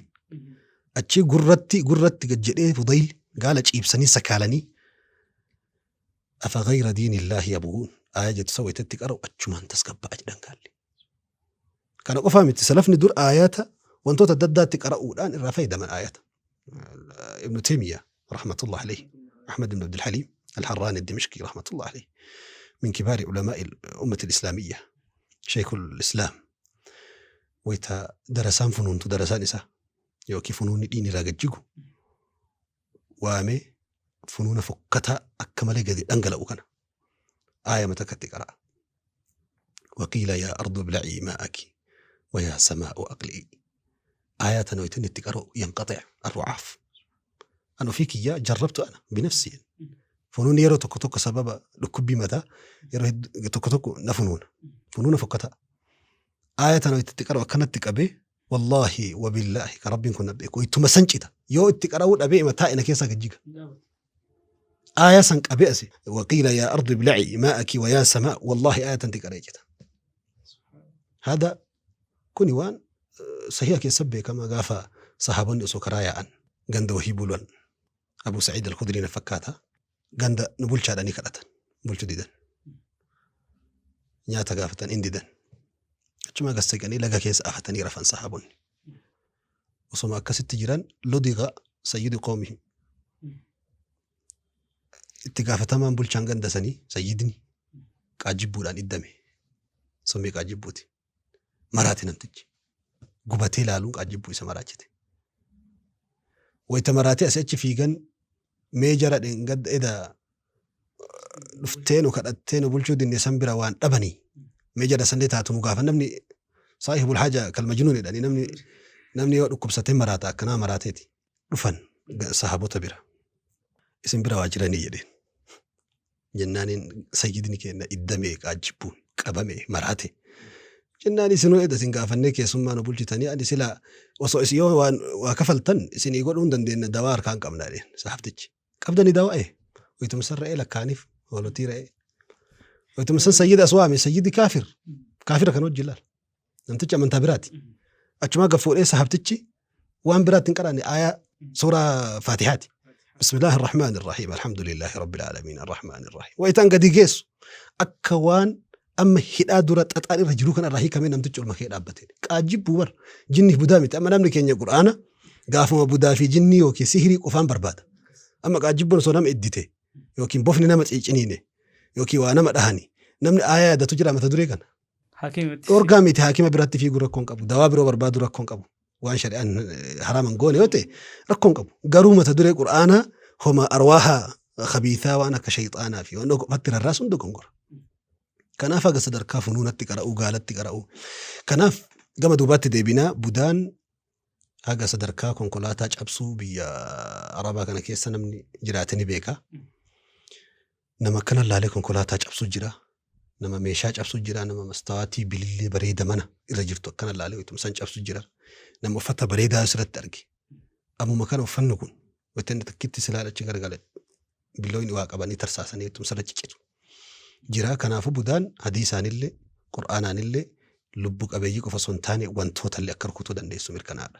Achi gurratti gurratti gad jedhee Fudayl gaala ciibsanii sakaalanii afa ghayra diinillaahi yabghuun aaya jettu san wayitatti qara'u achumaan tasgabba'a jedhan gaalli. Kana qofaa miti salafni dur aayata wantoota adda addaatti qara'uudhaan irraa fayyadaman aayata. Ibnu Taymiyaa rahmatullah alayhi Ahmad ibn Abdul Halim Al-Harraani Ad-Dimishqi rahmatullah alayhi min kibaari ulamaa'i ummati al-islaamiyya sheekul islaam wayita darasaan funuuntu darasaan isaa yookiin funuunni dhiin irraa gajjigu waamee funuuna fokkataa akka malee gadi dhangala'u kana aayama takkatti qara'a. Waqiila yaa ardu ibla'ii maa'aki wa yaa samaa'u aqli'i. Aayaa tana wayita inni itti qara'u yanqaxi'a arrucaaf. An ofii kiyyaa jarrabtu ana binafsi. Funuunni yeroo tokko tokko sababa dhukkubbii mataa yeroo tokko tokko na funuuna. Funuuna fokkataa. Aaya tana wayita itti qara'u akkanatti qabee wallaahi wabillaahi ka rabbiin kun na beeku ittuma san cita. Yoo itti qara'uu dhabee mataa ina keessaa gajjiga. Aaya san qabee asi waqiila yaa ardu ibla'ii maa'aki wa yaa samaa wallaahi aaya tanti qara'ee cita. Hada kuni waan sahiha keessa beekama gaafa sahaabonni osoo karaa yaa'an ganda wahii bulan Abu Sa'iid al-Khudrii na fakkaata ganda nu bulchaadhanii kadhatan bulchu didan nyaata gaafatan in didan achuma gas siqanii laga keessa afatanii rafan sahaabonni osoma akkasitti jiran ludiga sayyidu qawmihim itti gaafatamaan bulchaan ganda sanii sayyidni qaajjibbuudhaan iddame summii qaajjibbuuti maraate namtichi gubatee laaluun qaajjibbuu isa maraachite. Wayita maraatee asii achi fiigan mee jara dheengadda eda dhuftee nu kadhattee nu bulchuu dinne san bira waan dhabanii mee jara sanlee taatu nu gaafa namni saahibul haja kal majnuun jedhanii namni yoo dhukkubsatee maraata akkanaa maraateeti dhufan sahaabota bira. Isin bira waa jiranii jedheen. Jennaaniin sayyidni keenya iddamee qaajjibbuun qabame maraate. Jennaan isinuu edda isin gaafannee keessummaa nu bulchitanii ani silaa osoo isin yoo waan waa kafaltan isinii godhuu hin dandeenye dawaa harkaan qabna jedheen saaftichi. Qabdanii dawaa ee wayituma re'ee lakkaaniif hoolotii re'ee. Wayituma san sayyida as waame sayyidi kaafir kaafira kan hojii laal namtichi amantaa biraati. Achumaa gad fuudhee sahabtichi waan biraatti hin qaraanne aayaa suuraa Faatihaati. بسم الله الرحمن الرحيم الحمد لله رب العالمين الرحمن الرحيم وإيتان قد جيس أكوان أما هدا دورة تطار الرجل كان الرهي كمان نمتج المخير أبتين كأجيب بور جني بدامت أما نملك إن القرآن قافما بودا في جني وكي سحري قفان برباد أما كأجيب بون إديته يوكي بوفني نمت إيجنيني يوكي وأنا مدهني نمني آية دا تجرى ما تدري كان Haakimatti. Orgaamiti haakima biratti fiiguu rakkoon qabu dawaa biroo barbaadu rakkoon qabu waan shari'aan haraaman goone yoo ta'e rakkoon qabu garuu mata duree qur'aanaa homa arwaaha khabiithaa waan akka shayxaanaa fi waan qofatti rarraasuun dogongora. Kanaaf haga sadarkaa funuunatti qara'uu gaalatti qara'uu kanaaf gama duubaatti deebinaa budaan haga sadarkaa konkolaataa cabsuu biyya arabaa kana keessa namni jiraate ni beeka. Nama akkana laalee konkolaataa cabsuu jira. Nama meeshaa cabsuu jira, nama mastawaatii bilillee bareeda mana irra jirtu akkana laalee wayituma san cabsuu jira. Nama uffata bareedaa asirratti arge. Ammuma kana uffanni kun wayita inni takkitti silaa achi gargale billoonni waa qabanii tarsaasanii wayituma sarara ciccitu. Jira kanaafuu budaan hadiisaanillee qur'aanaanillee lubbu qabeeyyii qofa osoo hin taane wantoota illee akka rukutuu dandeessu mirkanaadha.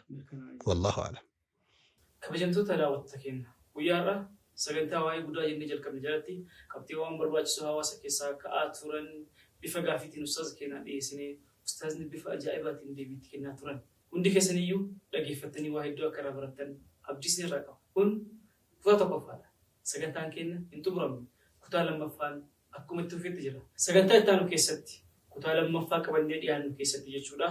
Wallaahu a'lam. Kabajamtoota daawwattoota keenya guyyaa har'a sagantaa waa'ee budaa jennee jalqabne jalatti qabxiiwwan barbaachisoo hawaasa keessaa ka'aa turan bifa gaafiitiin ustaaza keenyaa dhiyeessinee ustaazni bifa ajaa'ibaatiin deebiitti kennaa turan. Hundi keessaniyyuu dhaggeeffattanii waa hedduu akka irraa barattan abdii isin irraa qaba. Kun kutaa tokkoffaadha. Sagantaan keenya hin xumuramne. Kutaa lammaffaan akkuma itti fufetti jira. Sagantaa itti aanu keessatti kutaa lammaffaa qabannee dhiyaannu keessatti jechuudha.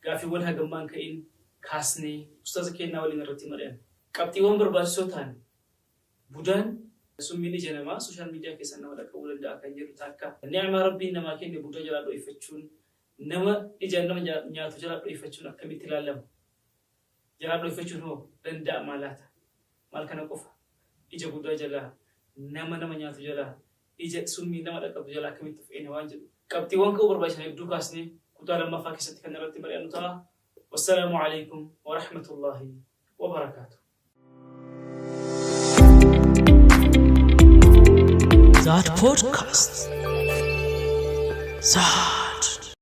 Gaaffiiwwan hagammaan ka'iin kaasnee ustaaza keenyaa waliin irratti mari'anna. Qabxiiwwan barbaachisoo ta'an budaan summiin ija namaa sooshaal miidiyaa keessaan nama dhaqqabuu danda'a kan jedhu takka. Ni'maa rabbiin namaa kenne budaa jalaa dho'ifachuun nama ijaan nama nyaatu jalaa dho'ifachuun akkamitti ilaalama? Jalaa dho'ifachuun hoo danda'amaa laata? Maal kana qofa? Ija budaa jalaa nama nama nyaatu jalaa ija summii nama dhaqqabdu jalaa akkamitti of eegna waan jedhu. Qabxiiwwan ka'uu barbaachisan hedduu kaasnee kutaa lammaffaa keessatti kan irratti mari'annu ta'a. Wassalaamu alaikum wa rahmatullaahi wa barakaatuh. That podcast. Zad.